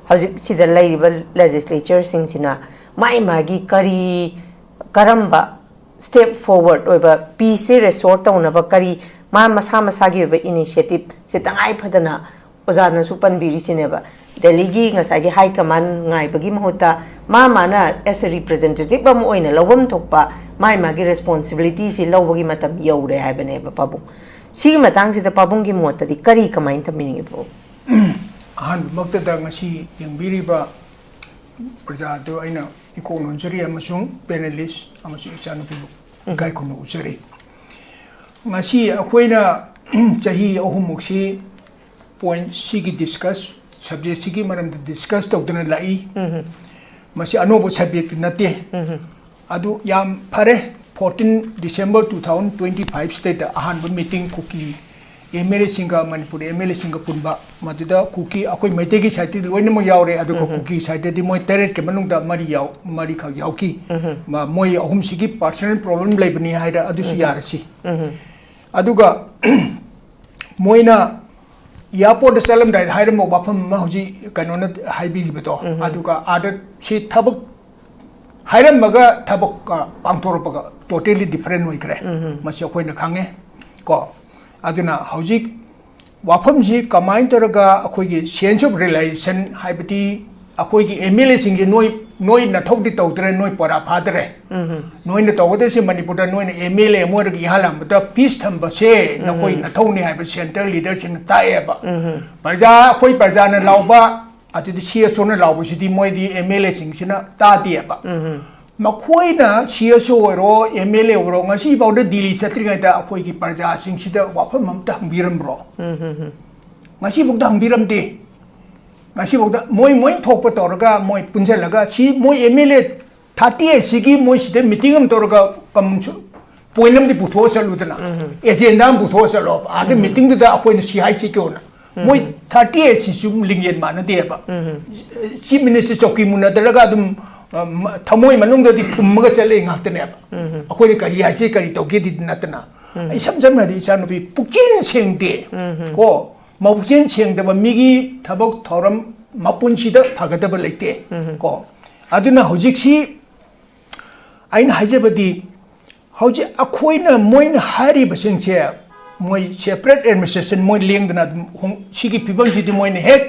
ꯍꯧꯖꯤꯛ ꯁꯤꯗ ꯂꯩꯔꯤꯕ legislatureꯁꯤꯡꯁꯤꯅ ꯃꯥꯏ ꯃꯥꯒꯤ ꯀꯔꯤ, ꯀꯔꯝꯕ step forward ꯑꯣꯏꯕ peaceꯁꯦ restore ꯇꯧꯅꯕ ꯀꯔꯤ ꯃꯥ ꯃꯁꯥ ꯃꯁꯥꯒꯤ ꯑꯣꯏꯕ initiativeꯁꯦ ꯇꯉꯥꯏ ꯐꯗꯅ ꯑꯣꯖꯥꯅꯁꯨ ꯄꯟꯕꯤꯔꯤꯁꯤꯅꯦꯕ, ꯗꯦꯜꯂꯤꯒꯤ ꯉꯁꯥꯏꯒꯤ high command ꯉꯥꯏꯕꯒꯤ ꯃꯍꯨꯠꯇ ꯃꯥ ꯃꯥꯅ as a representative ꯑꯃ ꯑꯣꯏꯅ ꯂꯧꯐꯝ ꯊꯣꯛꯄ ꯃꯥꯏ ꯃꯥꯒꯤ responsibilityꯁꯤ ꯂꯧꯕꯒꯤ ꯃꯇꯝ ꯌꯧꯔꯦ ꯍꯥꯏꯕꯅꯦꯕ ꯄꯥꯕꯨꯡ꯫ ꯁꯤꯒꯤ ꯃꯇꯥꯡꯁꯤꯗ ꯄꯥꯕꯨꯡꯒꯤ ꯃꯣꯠꯇꯗꯤ ꯀꯔꯤ, ꯀꯃꯥꯏꯅ ꯊꯝꯕꯤꯅꯤꯡꯉꯤ ꯄꯥꯕꯨꯡ? ꯑꯍꯥꯟꯕꯃꯛꯇꯗ ꯉꯁꯤ ꯌꯦꯡꯕꯤꯔꯤꯕ ꯄ꯭ꯔꯖꯥꯗꯨ ꯑꯩꯅ ꯏꯀꯣꯛ ꯅꯣꯟꯖꯔꯤ ꯑꯃꯁꯨꯡ panelist ꯑꯃꯁꯨꯡ ꯏꯆꯥꯅꯨꯄꯤꯕꯨ ꯏꯀꯥꯏ ꯈꯨꯝꯅ ꯎꯠꯆꯔꯤ꯫ ꯉꯁꯤ ꯑꯩꯈꯣꯏꯅ ꯆꯍꯤ ꯑꯍꯨꯝꯃꯨꯛꯁꯤ point ꯁꯤꯒꯤ discuss subjectꯁꯤꯒꯤ ꯃꯔꯝꯗ discuss ꯇꯧꯗꯅ ꯂꯥꯛꯏ꯫ ꯃꯁꯤ ꯑꯅꯧꯕ subject ꯅꯠꯇꯦ꯫ ꯑꯗꯨ ꯌꯥꯝ ꯐꯔꯦ, fourteen December two thousand twenty five ꯁꯤꯗꯩꯗ ꯑꯍꯥꯟꯕ meeting ꯀꯨꯀꯤ MLAꯁꯤꯡꯒ ꯃꯅꯤꯄꯨꯔ MLAꯁꯤꯡꯒ ꯄꯨꯟꯕ, ꯃꯗꯨꯗ ꯀꯨꯀꯤ, ꯑꯩꯈꯣꯏ ꯃꯩꯇꯩꯒꯤ sideꯇꯤ ꯂꯣꯏꯅꯃꯛ ꯌꯥꯎꯔꯦ, ꯑꯗꯨꯒ ꯀꯨꯀꯤ sideꯇꯗꯤ ꯃꯣꯏ ꯇꯔꯦꯠꯀꯤ ꯃꯅꯨꯡꯗ ꯃꯔꯤ ꯌꯥꯎ-, ꯃꯔꯤꯈꯛ ꯌꯥꯎꯈꯤ꯫ ꯃ-, ꯃꯣꯏ ꯑꯍꯨꯝꯁꯤꯒꯤ personal problem ꯂꯩꯕꯅꯤ ꯍꯥꯏꯔ ꯑꯗꯨꯁꯨ ꯌꯥꯔꯁꯤ꯫ ꯑꯗꯨꯒ ꯃꯣꯏꯅ airportꯇ ꯆꯠꯂꯝꯗꯥꯏꯗ ꯍꯥꯏꯔꯝꯕ ꯋꯥꯐꯝ ꯑꯃ ꯍꯧꯖꯤꯛ ꯀꯩꯅꯣꯅ ꯍꯥꯏꯕꯤꯈꯤꯕꯗꯣ, ꯑꯗꯨꯒ ꯑꯥꯗ ꯁꯤ ꯊꯕꯛ ꯍꯥꯏꯔꯝꯃꯒ ꯊꯕꯛ, ꯑ, ꯄꯥꯡꯊꯣꯔꯛꯄꯒ totally different ꯑꯣꯏꯈ꯭ꯔꯦ꯫ ꯃꯁꯤ ꯑꯩꯈꯣꯏꯅ ꯈꯪꯉꯦ ꯀꯣ꯫ ꯑꯗꯨꯅ ꯍꯧꯖꯤꯛ ꯋꯥꯐꯝꯁꯤ ꯀꯃꯥꯏꯅ ꯇꯧꯔꯒ ꯑꯩꯈꯣꯏꯒꯤ sense of realization ꯍꯥꯏꯕꯗꯤ ꯑꯩꯈꯣꯏꯒꯤ MLAꯁꯤꯡꯒꯤ ꯅꯣꯏ, ꯅꯣꯏ ꯅꯊꯧꯗꯤ ꯇꯧꯗ꯭ꯔꯦ, ꯅꯣꯏ ꯄꯣꯔꯥ ꯐꯥꯗ꯭ꯔꯦ꯫ ꯅꯣꯏꯅ ꯇꯧꯒꯗꯣꯏꯁꯦ ꯃꯅꯤꯄꯨꯔꯗ ꯅꯣꯏꯅ MLA ꯑꯃ ꯑꯣꯏꯔꯒ ꯏꯍꯥꯟ ꯍꯥꯟꯕꯗ peace ꯊꯝꯕꯁꯦ ꯅꯈꯣꯏ ꯅꯊꯧꯅꯤ ꯍꯥꯏꯕ central leaderꯁꯤꯡꯅ ꯇꯥꯛꯑꯦꯕ꯫ ꯄ꯭ꯔꯖꯥ, ꯑꯩꯈꯣꯏ ꯄ꯭ꯔꯖꯥꯅ ꯂꯥꯎꯕ, ꯑꯗꯨꯗꯤ CSOꯅ ꯂꯥꯎꯕꯁꯤꯗꯤ ꯃꯣꯏꯗꯤ MLAꯁꯤꯡꯁꯤꯅ ꯇꯥꯗꯦꯕ꯫ ꯃꯈꯣꯏꯅ CSO ꯑꯣꯏꯔꯣ, MLA ꯑꯣꯏꯔꯣ, ꯉꯁꯤꯐꯥꯎꯗ ꯗꯤꯜꯂꯤ ꯆꯠꯇ꯭ꯔꯤꯉꯩꯗ ꯑꯩꯈꯣꯏꯒꯤ ꯄ꯭ꯔꯖꯥꯁꯤꯡꯁꯤꯗ ꯋꯥꯐꯝ ꯑꯝꯇ ꯍꯪꯕꯤꯔꯝꯕ꯭ꯔꯣ? ꯉꯁꯤꯐꯥꯎꯗ ꯍꯪꯕꯤꯔꯝꯗꯦ꯫ ꯉꯁꯤꯐꯥꯎꯗ ꯃꯣꯏ, ꯃꯣꯏ ꯊꯣꯛꯄ ꯇꯧꯔꯒ ꯃꯣꯏ ꯄꯨꯟꯁꯤꯜꯂꯒ ꯁꯤ ꯃꯣꯏ MLA thirty eightꯁꯤꯒꯤ ꯃꯣꯏ ꯁꯤꯗ meeting ꯑꯃ ꯇꯧꯔꯒ ꯀꯝ-, point ꯑꯃꯗꯤ ꯄꯨꯊꯣꯛꯑ ꯆꯠꯂꯨꯗꯅ, agenda ꯑꯃ ꯄꯨꯊꯣꯛꯑ ꯆꯠꯂꯣ꯫ ꯑꯥꯗ meetingꯗꯨꯗ ꯑꯩꯈꯣꯏꯅ ꯁꯤ ꯍꯥꯏꯁꯤ ꯀꯣꯟꯅ꯫ ꯃꯣꯏ thirty eightꯁꯤꯁꯨ ꯂꯤꯡꯖꯦꯜ ꯃꯥꯟꯅꯗꯦꯕ꯫ Chief Minister ꯆꯧꯀꯤ ꯃꯨꯟꯅꯗ꯭ꯔꯒ ꯑꯗꯨꯝ, ꯑ, ꯃ-, ꯊꯃꯣꯏ ꯃꯅꯨꯡꯗꯗꯤ ꯐꯨꯝꯃꯒ ꯆꯠꯂꯦ ꯉꯥꯛꯇꯅꯦꯕ꯫ ꯑꯩꯈꯣꯏꯅ ꯀꯔꯤ ꯍꯥꯏꯁꯤ, ꯀꯔꯤ ꯇꯧꯒꯦꯗꯤ ꯅꯠꯇꯅ꯫ ꯑꯩ ꯏꯁꯝ ꯁꯝꯅ ꯍꯥꯏꯗꯤ ꯏꯆꯥꯅꯨꯄꯤ ꯄꯨꯛꯆꯦꯜ ꯁꯦꯡꯗꯦ ꯀꯣ꯫ ꯃꯄꯨꯛꯆꯦꯜ ꯁꯦꯡꯗꯕ ꯃꯤꯒꯤ ꯊꯕꯛ ꯊꯧꯔꯝ ꯃꯄꯨꯟꯁꯤꯗ ꯐꯒꯗꯕ ꯂꯩꯇꯦ ꯀꯣ꯫ ꯑꯗꯨꯅ ꯍꯧꯖꯤꯛꯁꯤ ꯑꯩꯅ ꯍꯥꯏꯖꯕꯗꯤ ꯍꯧꯖꯤꯛ ꯑꯩꯈꯣꯏꯅ, ꯃꯣꯏꯅ ꯍꯥꯏꯔꯤꯕꯁꯤꯡꯁꯦ, ꯃꯣꯏ separate administration ꯃꯣꯏ ꯂꯦꯡꯗꯅ ꯑꯗꯨꯝ ꯍꯣꯡ-, ꯁꯤꯒꯤ ꯐꯤꯕꯝꯁꯤꯗꯤ ꯃꯣꯏꯅ ꯍꯦꯛ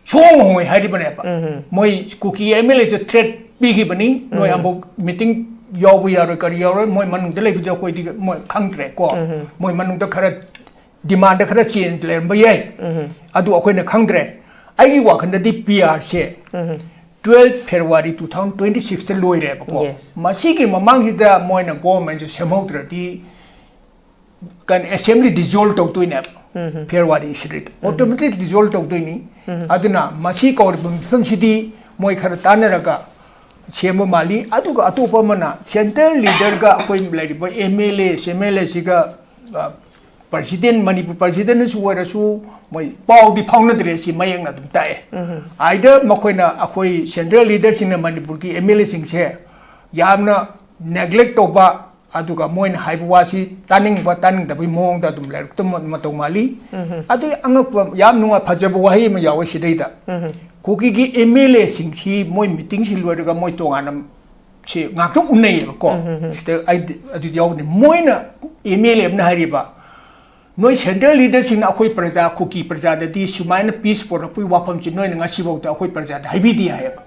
ꯁꯨꯡꯍꯣꯡ ꯍꯣꯡꯉꯣꯏ ꯍꯥꯏꯔꯤꯕꯅꯦꯕ꯫ ꯃꯣꯏ ꯀꯨꯀꯤ MLAꯗ threat ꯄꯤꯈꯤꯕꯅꯤ, ꯅꯣꯏ ꯑꯃꯨꯛ meeting ꯌꯥꯎꯕ ꯌꯥꯔꯣꯏ, ꯀꯔꯤ ꯌꯥꯎꯔꯣꯏ, ꯃꯣꯏ ꯃꯅꯨꯡꯗ ꯂꯩꯕꯗꯤ ꯑꯩꯈꯣꯏꯗꯤ ꯃꯣꯏ ꯈꯪꯗ꯭ꯔꯦ ꯀꯣ꯫ ꯃꯣꯏ ꯃꯅꯨꯡꯗ ꯈꯔ demand ꯈꯔ change ꯂꯩꯔꯝꯕ ꯌꯥꯏ꯫ ꯑꯗꯨ ꯑꯩꯈꯣꯏꯅ ꯈꯪꯗ꯭ꯔꯦ꯫ ꯑꯩꯒꯤ ꯋꯥꯈꯜꯗꯗꯤ PRꯁꯦ twelve February two thousand twenty sixꯇ ꯂꯣꯏꯔꯦꯕꯀꯣ꯫ Yes. ꯃꯁꯤꯒꯤ ꯃꯃꯥꯡꯁꯤꯗ ꯃꯣꯏꯅ governmentꯁꯦ ꯁꯦꯝꯍꯧꯗ꯭ꯔꯗꯤ ꯀꯩꯅꯣ, assembly dissolve ꯇꯧꯗꯣꯏꯅꯦꯕ꯫ ꯐꯦꯕ꯭ꯔꯨꯋꯥꯔꯤ ꯁꯤꯗꯩꯗ ꯑꯣꯇꯣꯃꯦꯇꯤꯛ ꯗꯤꯖꯣꯜꯕ ꯇꯧꯗꯣꯏꯅꯤ꯫ ꯑꯗꯨꯅ ꯃꯁꯤ ꯀꯧꯔꯤꯕ ꯃꯤꯐꯝꯁꯤꯗꯤ ꯃꯣꯏ ꯈꯔ ꯇꯥꯟꯅꯔꯒ ꯁꯦꯝꯕ ꯃꯥꯜꯂꯤ꯫ ꯑꯗꯨꯒ ꯑꯇꯣꯞꯄ ꯑꯃꯅ ꯁꯦꯟꯇ꯭ꯔꯦꯜ ꯂꯤꯗꯔꯒ ꯑꯩꯈꯣꯏ ꯂꯩꯔꯤꯕ M L A M L ꯑꯦꯁꯤꯒ ꯄ꯭ꯔꯁꯤꯗꯦꯟ ꯃꯅꯤꯄꯨꯔ ꯄ꯭ꯔꯁꯤꯗꯦꯟꯅꯁꯨ ꯑꯣꯏꯔꯁꯨ ꯃꯣꯏ ꯄꯥꯎꯗꯤ ꯐꯥꯎꯅꯗ꯭ꯔꯦ꯫ ꯁꯤ ꯃꯌꯦꯛꯅ ꯑꯗꯨꯝ ꯇꯥꯛꯑꯦ꯫ ꯑꯥꯏꯗ ꯃꯈꯣꯏꯅ ꯑꯩꯈꯣꯏ ꯁꯦꯟꯇ꯭ꯔꯦꯜ ꯂꯤꯗꯔꯁꯤꯡꯅ ꯃꯅꯤꯄꯨꯔꯒꯤ ꯑꯦꯝ ꯑꯦꯜ ꯑꯦꯁꯤꯡꯁꯦ ꯌꯥꯝꯅ ꯅꯦꯒ꯭ꯂꯦꯛ ꯇꯧꯕ, ꯑꯗꯨꯒ ꯃꯣꯏꯅ ꯍꯥꯏꯕ ꯋꯥꯁꯤ ꯇꯥꯅꯤꯡꯕ ꯇꯥꯅꯤꯡꯗꯕꯒꯤ ꯃꯑꯣꯡꯗ ꯑꯗꯨꯝ ꯂꯩꯔꯛꯇ ꯃꯇꯧ ꯃꯥꯜꯂꯤ꯫ ꯑꯗꯨꯒꯤ ꯑꯉꯛꯄ, ꯌꯥꯝ ꯅꯨꯡꯉꯥꯏ, ꯐꯖꯕ ꯋꯥꯍꯩ ꯑꯃ ꯌꯥꯎꯋꯦ ꯁꯤꯗꯩꯗ꯫ ꯀꯨꯀꯤꯒꯤ ꯑꯦꯝ ꯑꯦꯜ ꯑꯦꯁꯤꯡꯁꯤ ꯃꯣꯏ ꯃꯤꯇꯤꯡꯁꯤ ꯂꯣꯏꯔꯒ ꯃꯣꯏ ꯇꯣꯉꯥꯟꯅ ꯁꯤ ꯉꯥꯛꯇꯪ ꯎꯅꯩꯌꯦꯕꯀꯣ꯫ ꯁꯤꯗ ꯑꯩꯗꯤ ꯑꯗꯨꯗꯤ ꯌꯥꯎꯕꯅꯤ꯫ ꯃꯣꯏꯅ, ꯑꯦꯝ ꯑꯦꯜ ꯑꯦ ꯑꯃꯅ ꯍꯥꯏꯔꯤꯕ, "ꯅꯣꯏ ꯁꯦꯟꯇ꯭ꯔꯦꯜ ꯂꯤꯗꯔꯁꯤꯡꯅ ꯑꯩꯈꯣꯏ ꯄ꯭ꯔꯖꯥ, ꯀꯨꯀꯤ ꯄ꯭ꯔꯖꯥꯗꯗꯤ ꯁꯨꯃꯥꯏꯅ ꯄꯤꯁ ꯄꯣꯔꯛꯄꯒꯤ ꯋꯥꯐꯝꯁꯤ ꯅꯣꯏꯅ ꯉꯁꯤꯐꯥꯎꯗ ꯑꯩꯈꯣꯏ ꯄ꯭ꯔꯖꯥꯗ ꯍꯥꯏꯕꯤꯗꯦ" ꯍꯥꯏꯌꯦꯕ꯫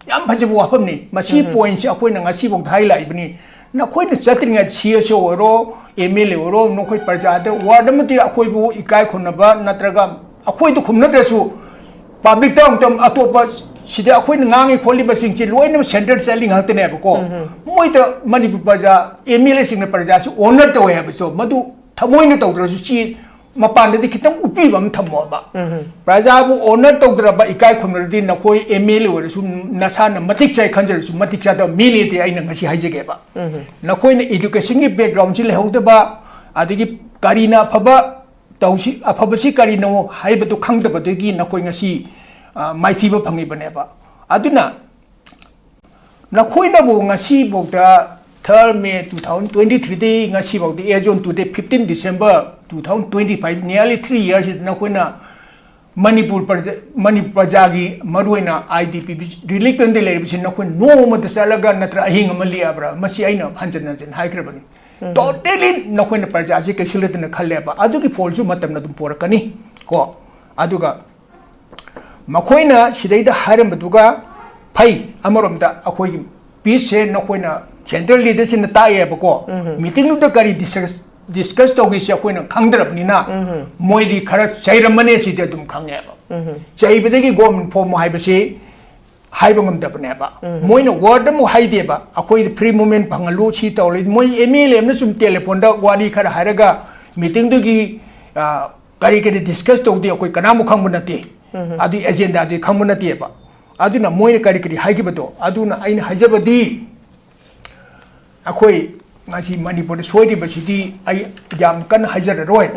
ꯌꯥꯝ ꯐꯖꯕ ꯋꯥꯐꯝꯅꯤ꯫ ꯃꯁꯤ ꯄꯣꯏꯟꯠꯁꯤ ꯑꯩꯈꯣꯏꯅ ꯉꯁꯤꯐꯥꯎꯗ ꯍꯥꯏ ꯂꯥꯛꯏꯕꯅꯤ꯫ ꯅꯈꯣꯏꯅ ꯆꯠꯇ꯭ꯔꯤꯉꯩꯗ ꯁꯤ ꯑꯦꯁ ꯑꯣ ꯑꯣꯏꯔꯣ, ꯑꯦꯝ ꯑꯦꯜ ꯑꯦ ꯑꯣꯏꯔꯣ, ꯅꯈꯣꯏ ꯄ꯭ꯔꯖꯥꯗ ꯋꯥꯔꯗ ꯑꯃꯗꯤ ꯑꯩꯈꯣꯏꯕꯨ ꯏꯀꯥꯏ ꯈꯨꯝꯅꯕ ꯅꯠꯇ꯭ꯔꯒ ꯑꯩꯈꯣꯏꯗ ꯈꯨꯝꯅꯗ꯭ꯔꯁꯨ ꯄꯕ꯭ꯂꯤꯛꯇ ꯑꯃꯨꯛꯇꯪ ꯑꯇꯣꯞꯄ ꯁꯤꯗ ꯑꯩꯈꯣꯏꯅ ꯉꯥꯡꯉꯤ ꯈꯣꯠꯂꯤꯕꯁꯤꯡꯁꯤ ꯂꯣꯏꯅꯃꯛ ꯁꯦꯟꯇ꯭ꯔꯦꯜ ꯆꯠꯂꯤ ꯉꯥꯛꯇꯅꯦꯕꯀꯣ꯫ ꯃꯣꯏꯗ ꯃꯅꯤꯄꯨꯔ ꯄ꯭ꯔꯖꯥ, ꯑꯦꯝ ꯑꯦꯜ ꯑꯦꯁꯤꯡꯅ ꯄ꯭ꯔꯖꯥꯁꯤ ꯑꯣꯅꯔ ꯇꯧꯋꯦ ꯍꯥꯏꯕꯁꯨ ꯃꯗꯨ ꯊꯃꯣꯏꯅ ꯇꯧꯗ꯭ꯔꯁꯨ ꯁꯤ ꯃꯄꯥꯟꯗꯗꯤ ꯈꯤꯇꯪ ꯎꯠꯄꯤꯕ ꯑꯃ ꯊꯝꯃꯣꯕ꯫ ꯄ꯭ꯔꯖꯥꯕꯨ ꯑꯣꯅꯔ ꯇꯧꯗ꯭ꯔꯕ, ꯏꯀꯥꯏ ꯈꯨꯝꯅꯔꯗꯤ ꯅꯈꯣꯏ ꯑꯦꯝ ꯑꯦꯜ ꯑꯦ ꯑꯣꯏꯔꯁꯨ ꯅꯁꯥꯅ ꯃꯇꯤꯛ ꯆꯥꯏ ꯈꯟꯖꯔꯁꯨ ꯃꯇꯤꯛ ꯆꯥꯗꯕ ꯃꯤꯅꯦꯗꯤ ꯑꯩꯅ ꯉꯁꯤ ꯍꯥꯏꯖꯒꯦꯕ꯫ ꯅꯈꯣꯏꯅ ꯏꯗꯨꯀꯦꯁꯟꯒꯤ ꯕꯦꯛꯒ꯭ꯔꯥꯎꯟꯁꯤ ꯂꯩꯍꯧꯗꯕ, ꯑꯗꯒꯤ ꯀꯔꯤꯅ ꯑꯐꯕ ꯇꯧꯁꯤ, ꯑꯐꯕꯁꯤ ꯀꯔꯤꯅꯣ ꯍꯥꯏꯕꯗꯨ ꯈꯪꯗꯕꯗꯒꯤ ꯅꯈꯣꯏ ꯉꯁꯤ, ꯑ, ꯃꯥꯏꯊꯤꯕ ꯐꯪꯉꯤꯕꯅꯦꯕ꯫ ꯑꯗꯨꯅ ꯅꯈꯣꯏꯅꯕꯨ ꯉꯁꯤꯐꯥꯎꯗ third May two thousand twenty-threeꯗꯒꯤ ꯉꯁꯤꯐꯥꯎꯗ, as on today, fifteen December two thousand twenty-five, nearly three yearsꯁꯤꯗ ꯅꯈꯣꯏꯅ ꯃꯅꯤꯄꯨꯔ ꯄ꯭ꯔꯖꯥ, ꯃꯅꯤꯄꯨꯔ ꯄ꯭ꯔꯖꯥꯒꯤ, ꯃꯔꯨꯑꯣꯏꯅ ꯑꯥꯏ ꯗꯤ ꯄꯤ ꯔꯤꯂꯤꯐ ꯀꯦꯝꯞꯇ ꯂꯩꯔꯤꯕꯁꯤ ꯅꯈꯣꯏ ꯅꯣꯡꯃꯇ ꯆꯠꯂꯒ ꯅꯠꯇ꯭ꯔ ꯑꯍꯤꯡ ꯑꯃ ꯂꯦꯛꯑꯕ꯭ꯔꯥ? ꯃꯁꯤ ꯑꯩꯅ ꯍꯟꯖꯤꯟ ꯍꯟꯖꯤꯟ ꯍꯥꯏꯈ꯭ꯔꯕꯅꯤ꯫ ꯇꯣꯇꯦꯂꯤ ꯅꯈꯣꯏꯅ ꯄ꯭ꯔꯖꯥꯁꯤ ꯀꯩꯁꯨ ꯂꯩꯇꯅ ꯈꯜꯂꯦꯕ꯫ ꯑꯗꯨꯒꯤ ꯐꯣꯜꯁꯨ ꯃꯇꯝꯅ ꯑꯗꯨꯝ ꯄꯣꯔꯛꯀꯅꯤ ꯀꯣ꯫ ꯑꯗꯨꯒ ꯃꯈꯣꯏꯅ ꯁꯤꯗꯩꯗ ꯍꯥꯏꯔꯝꯕꯗꯨꯒ ꯐꯩ꯫ ꯑꯃꯔꯣꯝꯗ ꯑꯩꯈꯣꯏꯒꯤ ꯄꯤꯁꯁꯦ ꯅꯈꯣꯏꯅ ꯁꯦꯟꯇ꯭ꯔꯦꯜ ꯂꯤꯗꯔꯁꯤꯡꯅ ꯇꯥꯛꯑꯦꯕꯀꯣ꯫ ꯃꯤꯇꯤꯡꯗꯨꯗ ꯀꯔꯤ ꯗꯤꯁꯀꯁ, ꯗꯤꯁꯀꯁ ꯇꯧꯈꯤꯁꯦ ꯑꯩꯈꯣꯏꯅ ꯈꯪꯗ꯭ꯔꯕꯅꯤꯅ ꯃꯣꯏꯗꯤ ꯈꯔ ꯆꯩꯔꯝꯃꯅꯦ ꯁꯤꯗꯤ ꯑꯗꯨꯝ ꯈꯪꯉꯦꯕ꯫ ꯆꯩꯕꯗꯒꯤ ꯒꯣꯜ ꯐꯣꯝ ꯍꯥꯏꯕꯁꯤ ꯍꯥꯏꯕ ꯉꯝꯗꯕꯅꯦꯕ꯫ ꯃꯣꯏꯅ ꯋꯥꯔꯗ ꯑꯃꯨꯛ ꯍꯥꯏꯗꯦꯕ, "ꯑꯩꯈꯣꯏ ꯐ꯭ꯔꯤ ꯃꯨꯚꯃꯦꯟ ꯐꯪꯍꯜꯂꯨ, ꯁꯤ ꯇꯧꯔꯦ"꯫ ꯃꯣꯏ ꯑꯦꯝ ꯑꯦꯜ ꯑꯦ ꯑꯃꯅ ꯁꯨꯝ ꯇꯦꯂꯤꯐꯣꯟꯗ ꯋꯥꯔꯤ ꯈꯔ ꯍꯥꯏꯔꯒ ꯃꯤꯇꯤꯡꯗꯨꯒꯤ, ꯑ, ꯀꯔꯤ ꯀꯔꯤ ꯗꯤꯁꯀꯁ ꯇꯧꯗꯦ ꯑꯩꯈꯣꯏ ꯀꯅꯥꯃꯨꯛ ꯈꯪꯕ ꯅꯠꯇꯦ꯫ ꯑꯗꯨꯒꯤ ꯑꯦꯖꯦꯟꯗꯥꯗꯤ ꯈꯪꯕ ꯅꯠꯇꯦꯕ꯫ ꯑꯗꯨꯅ ꯃꯣꯏꯅ ꯀꯔꯤ ꯀꯔꯤ ꯍꯥꯏꯈꯤꯕꯗꯣ, ꯑꯗꯨꯅ ꯑꯩꯅ ꯍꯥꯏꯖꯕꯗꯤ, ꯑꯩꯈꯣꯏ ꯉꯁꯤ ꯃꯅꯤꯄꯨꯔꯗ ꯁꯣꯏꯔꯤꯕꯁꯤꯗꯤ ꯑꯩ ꯌꯥꯝ ꯀꯟꯅ ꯍꯥꯏꯖꯔꯔꯣꯏ꯫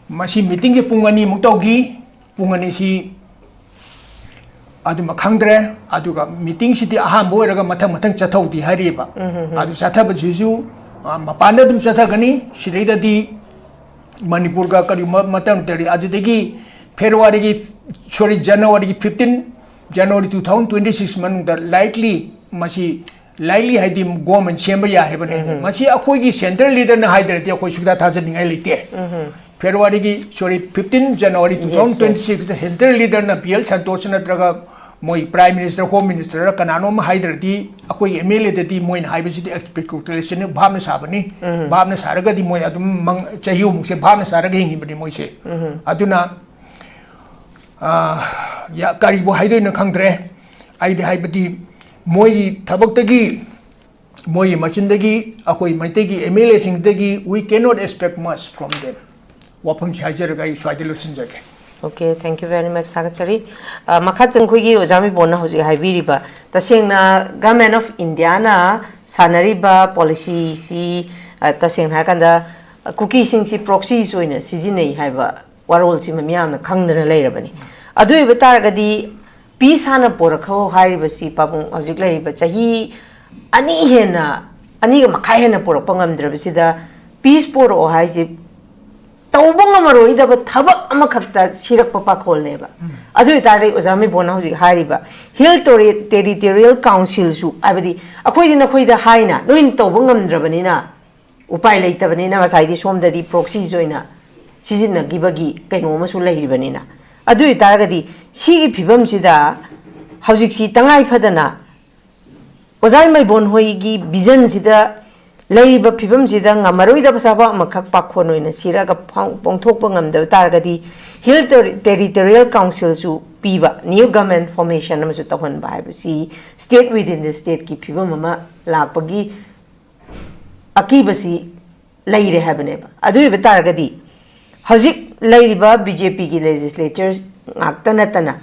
ꯃꯁꯤ ꯃꯤꯇꯤꯡꯁꯦ ꯄꯨꯡ ꯑꯅꯤꯃꯨꯛ ꯇꯧꯈꯤ꯫ ꯄꯨꯡ ꯑꯅꯤꯁꯤ ꯑꯗꯨꯃ ꯈꯪꯗ꯭ꯔꯦ꯫ ꯑꯗꯨꯒ ꯃꯤꯇꯤꯡꯁꯤꯗꯤ ꯑꯍꯥꯟꯕ ꯑꯣꯏꯔꯒ ꯃꯊꯪ ꯃꯊꯪ ꯆꯠꯊꯧꯗꯤ ꯍꯥꯏꯔꯤꯕ꯫ ꯑꯗꯨ ꯆꯠꯊꯕꯁꯤꯁꯨ, ꯑ, ꯃꯄꯥꯟꯗ ꯑꯗꯨꯝ ꯆꯠꯊꯒꯅꯤ꯫ ꯁꯤꯗꯩꯗꯗꯤ ꯃꯅꯤꯄꯨꯔꯒ ꯀꯔꯤꯒꯨꯝꯕ ꯃꯇꯝ ꯇꯧꯔꯤ꯫ ꯑꯗꯨꯗꯒꯤ ꯐꯦꯕ꯭ꯔꯨꯋꯥꯔꯤꯒꯤ, ꯁꯣꯔꯤ, ꯖꯅꯋꯥꯔꯤꯒꯤ fifteen, January two thousand twenty six ꯃꯅꯨꯡꯗ likely ꯃꯁꯤ, likely ꯍꯥꯏꯗꯤ government ꯁꯦꯝꯕ ꯌꯥꯏ ꯍꯥꯏꯕꯅꯤ꯫ ꯃꯁꯤ ꯑꯩꯈꯣꯏꯒꯤ central leaderꯅ ꯍꯥꯏꯗ꯭ꯔꯗꯤ ꯑꯩꯈꯣꯏ ꯁꯨꯛꯊꯥ ꯊꯥꯖꯅꯤꯡꯉꯥꯏ ꯂꯩꯇꯦ꯫ ꯐꯦꯕ꯭ꯔꯨꯋꯥꯔꯤꯒꯤ, ꯁꯣꯔꯤ, fifteen January Yes, yes. two thousand twenty sixꯇ central leaderꯅ B L Santosꯅ ꯅꯠꯇ꯭ꯔꯒ ꯃꯣꯏ Prime Minister, Home Ministerꯔ ꯀꯅꯥꯅꯣꯝ ꯍꯥꯏꯗ꯭ꯔꯗꯤ ꯑꯩꯈꯣꯏ MLAꯗꯗꯤ ꯃꯣꯏꯅ ꯍꯥꯏꯕꯁꯤꯗꯤ speculation, ꯚꯥꯞꯅ ꯁꯥꯕꯅꯤ꯫ ꯚꯥꯞꯅ ꯁꯥꯔꯒꯗꯤ ꯃꯣꯏ ꯑꯗꯨꯝ ꯃꯪ-, ꯆꯍꯤ ꯑꯍꯨꯝꯃꯨꯛꯁꯦ ꯚꯥꯞꯅ ꯁꯥꯔꯒ ꯍꯤꯡꯉꯤꯕꯅꯤ ꯃꯣꯏꯁꯦ꯫ ꯑꯗꯨꯅ, ꯑ, ꯌꯥ-, ꯀꯔꯤꯕꯨ ꯍꯥꯏꯗꯣꯏꯅꯣ ꯈꯪꯗ꯭ꯔꯦ꯫ ꯑꯩꯗꯤ ꯍꯥꯏꯕꯗꯤ ꯃꯣꯏꯒꯤ ꯊꯕꯛꯇꯒꯤ, ꯃꯣꯏꯒꯤ ꯃꯆꯤꯟꯗꯒꯤ, ꯑꯩꯈꯣꯏ ꯃꯩꯇꯩꯒꯤ MLAꯁꯤꯡꯗꯒꯤ we cannot expect much from them꯫ ꯋꯥꯐꯝꯁꯤ ꯍꯥꯏꯖꯔꯒ ꯑꯩ ꯁ꯭ꯋꯥꯏꯗ ꯂꯣꯏꯁꯤꯟꯖꯒꯦ꯫ Okay, thank you very much, ꯁꯥꯒꯠꯆꯔꯤ꯫ ꯑ, ꯃꯈꯥ ꯆꯪ ꯑꯩꯈꯣꯏꯒꯤ ꯑꯣꯖꯥ ꯃꯤꯕꯣꯟꯅ ꯍꯧꯖꯤꯛ ꯍꯥꯏꯕꯤꯔꯤꯕ, ꯇꯁꯦꯡꯅ Government of Indiaꯅ ꯁꯥꯟꯅꯔꯤꯕ policyꯁꯤ, ꯑ, ꯇꯁꯦꯡꯅ ꯍꯥꯏꯔꯀꯥꯟꯗ, ꯑ, ꯀꯨꯀꯤꯁꯤꯡꯁꯤ proxies ꯑꯣꯏꯅ ꯁꯤꯖꯤꯟꯅꯩ ꯍꯥꯏꯕ ꯋꯥꯔꯣꯜꯁꯤꯃ ꯃꯤꯌꯥꯝꯅ ꯈꯪꯗꯅ ꯂꯩꯔꯕꯅꯤ꯫ ꯑꯗꯨ ꯑꯣꯏꯕ ꯇꯥꯔꯒꯗꯤ peace ꯍꯥꯟꯅ ꯄꯣꯔꯛꯈꯣ ꯍꯥꯏꯔꯤꯕꯁꯤ ꯄꯥꯕꯨꯡ ꯍꯧꯖꯤꯛ ꯂꯩꯔꯤꯕ ꯆꯍꯤ ꯑꯅꯤ ꯍꯦꯟꯅ, ꯑꯅꯤꯒ ꯃꯈꯥꯏ ꯍꯦꯟꯅ ꯄꯣꯔꯛꯄ ꯉꯝꯗ꯭ꯔꯕꯁꯤꯗ peace ꯄꯣꯔꯛꯑꯣ ꯍꯥꯏꯁꯤ ꯇꯧꯕ ꯉꯝꯃꯔꯣꯏꯗꯕ ꯊꯕꯛ ꯑꯃꯈꯛꯇ ꯁꯤꯔꯛꯄ ꯄꯥꯈꯣꯜꯅꯦꯕ꯫ ꯑꯗꯨ ꯑꯣꯏꯇꯥꯔꯗꯤ ꯑꯣꯖꯥ ꯃꯤꯕꯣꯟꯅ ꯍꯧꯖꯤꯛ ꯍꯥꯏꯔꯤꯕ Hill Terri-, Territorial Councilꯁꯨ, ꯍꯥꯏꯕꯗꯤ ꯑꯩꯈꯣꯏꯗꯤ ꯅꯈꯣꯏꯗ ꯍꯥꯏꯅ ꯅꯣꯏꯅ ꯇꯧꯕ ꯉꯝꯗ꯭ꯔꯕꯅꯤꯅ, ꯎꯄꯥꯏ ꯂꯩꯇꯕꯅꯤꯅ ꯉꯁꯥꯏꯗꯤ ꯁꯣꯝꯗꯗꯤ proxies ꯑꯣꯏꯅ ꯁꯤꯖꯤꯟꯅꯈꯤꯕꯒꯤ ꯀꯩꯅꯣ ꯑꯃꯁꯨ ꯂꯩꯔꯤꯕꯅꯤꯅ꯫ ꯑꯗꯨ ꯑꯣꯏꯇꯥꯔꯒꯗꯤ ꯁꯤꯒꯤ ꯐꯤꯕꯝꯁꯤꯗ ꯍꯧꯖꯤꯛꯁꯤ ꯇꯉꯥꯏ ꯐꯗꯅ ꯑꯣꯖꯥ ꯃꯥꯏꯕꯣꯟ ꯍꯣꯏꯒꯤ visionꯁꯤꯗ ꯂꯩꯔꯤꯕ ꯐꯤꯕꯝꯁꯤꯗ ꯉꯝꯃꯔꯣꯏꯗꯕ ꯊꯕꯛ ꯑꯃꯈꯛ ꯄꯥꯈꯣꯟ ꯑꯣꯏꯅ ꯁꯤꯔꯒ ꯐꯥꯎ-, ꯄꯣꯡꯊꯣꯛꯄ ꯉꯝꯗꯕ ꯇꯥꯔꯒꯗꯤ Hill Ter-, Territorial Councilꯁꯨ ꯄꯤꯕ, new government formation ꯑꯃꯁꯨ ꯇꯧꯍꯟꯕ ꯍꯥꯏꯕꯁꯤ state within the stateꯀꯤ ꯐꯤꯕꯝ ꯑꯃ ꯂꯥꯛꯄꯒꯤ ꯑꯀꯤꯕꯁꯤ ꯂꯩꯔꯦ ꯍꯥꯏꯕꯅꯦꯕ꯫ ꯑꯗꯨ ꯑꯣꯏꯕ ꯇꯥꯔꯒꯗꯤ ꯍꯧꯖꯤꯛ ꯂꯩꯔꯤꯕ ꯕꯤ ꯖꯦ ꯄꯤꯒꯤ ꯂꯦꯖꯤꯁꯂꯦꯆꯔ ꯉꯥꯛꯇ ꯅꯠꯇꯅ,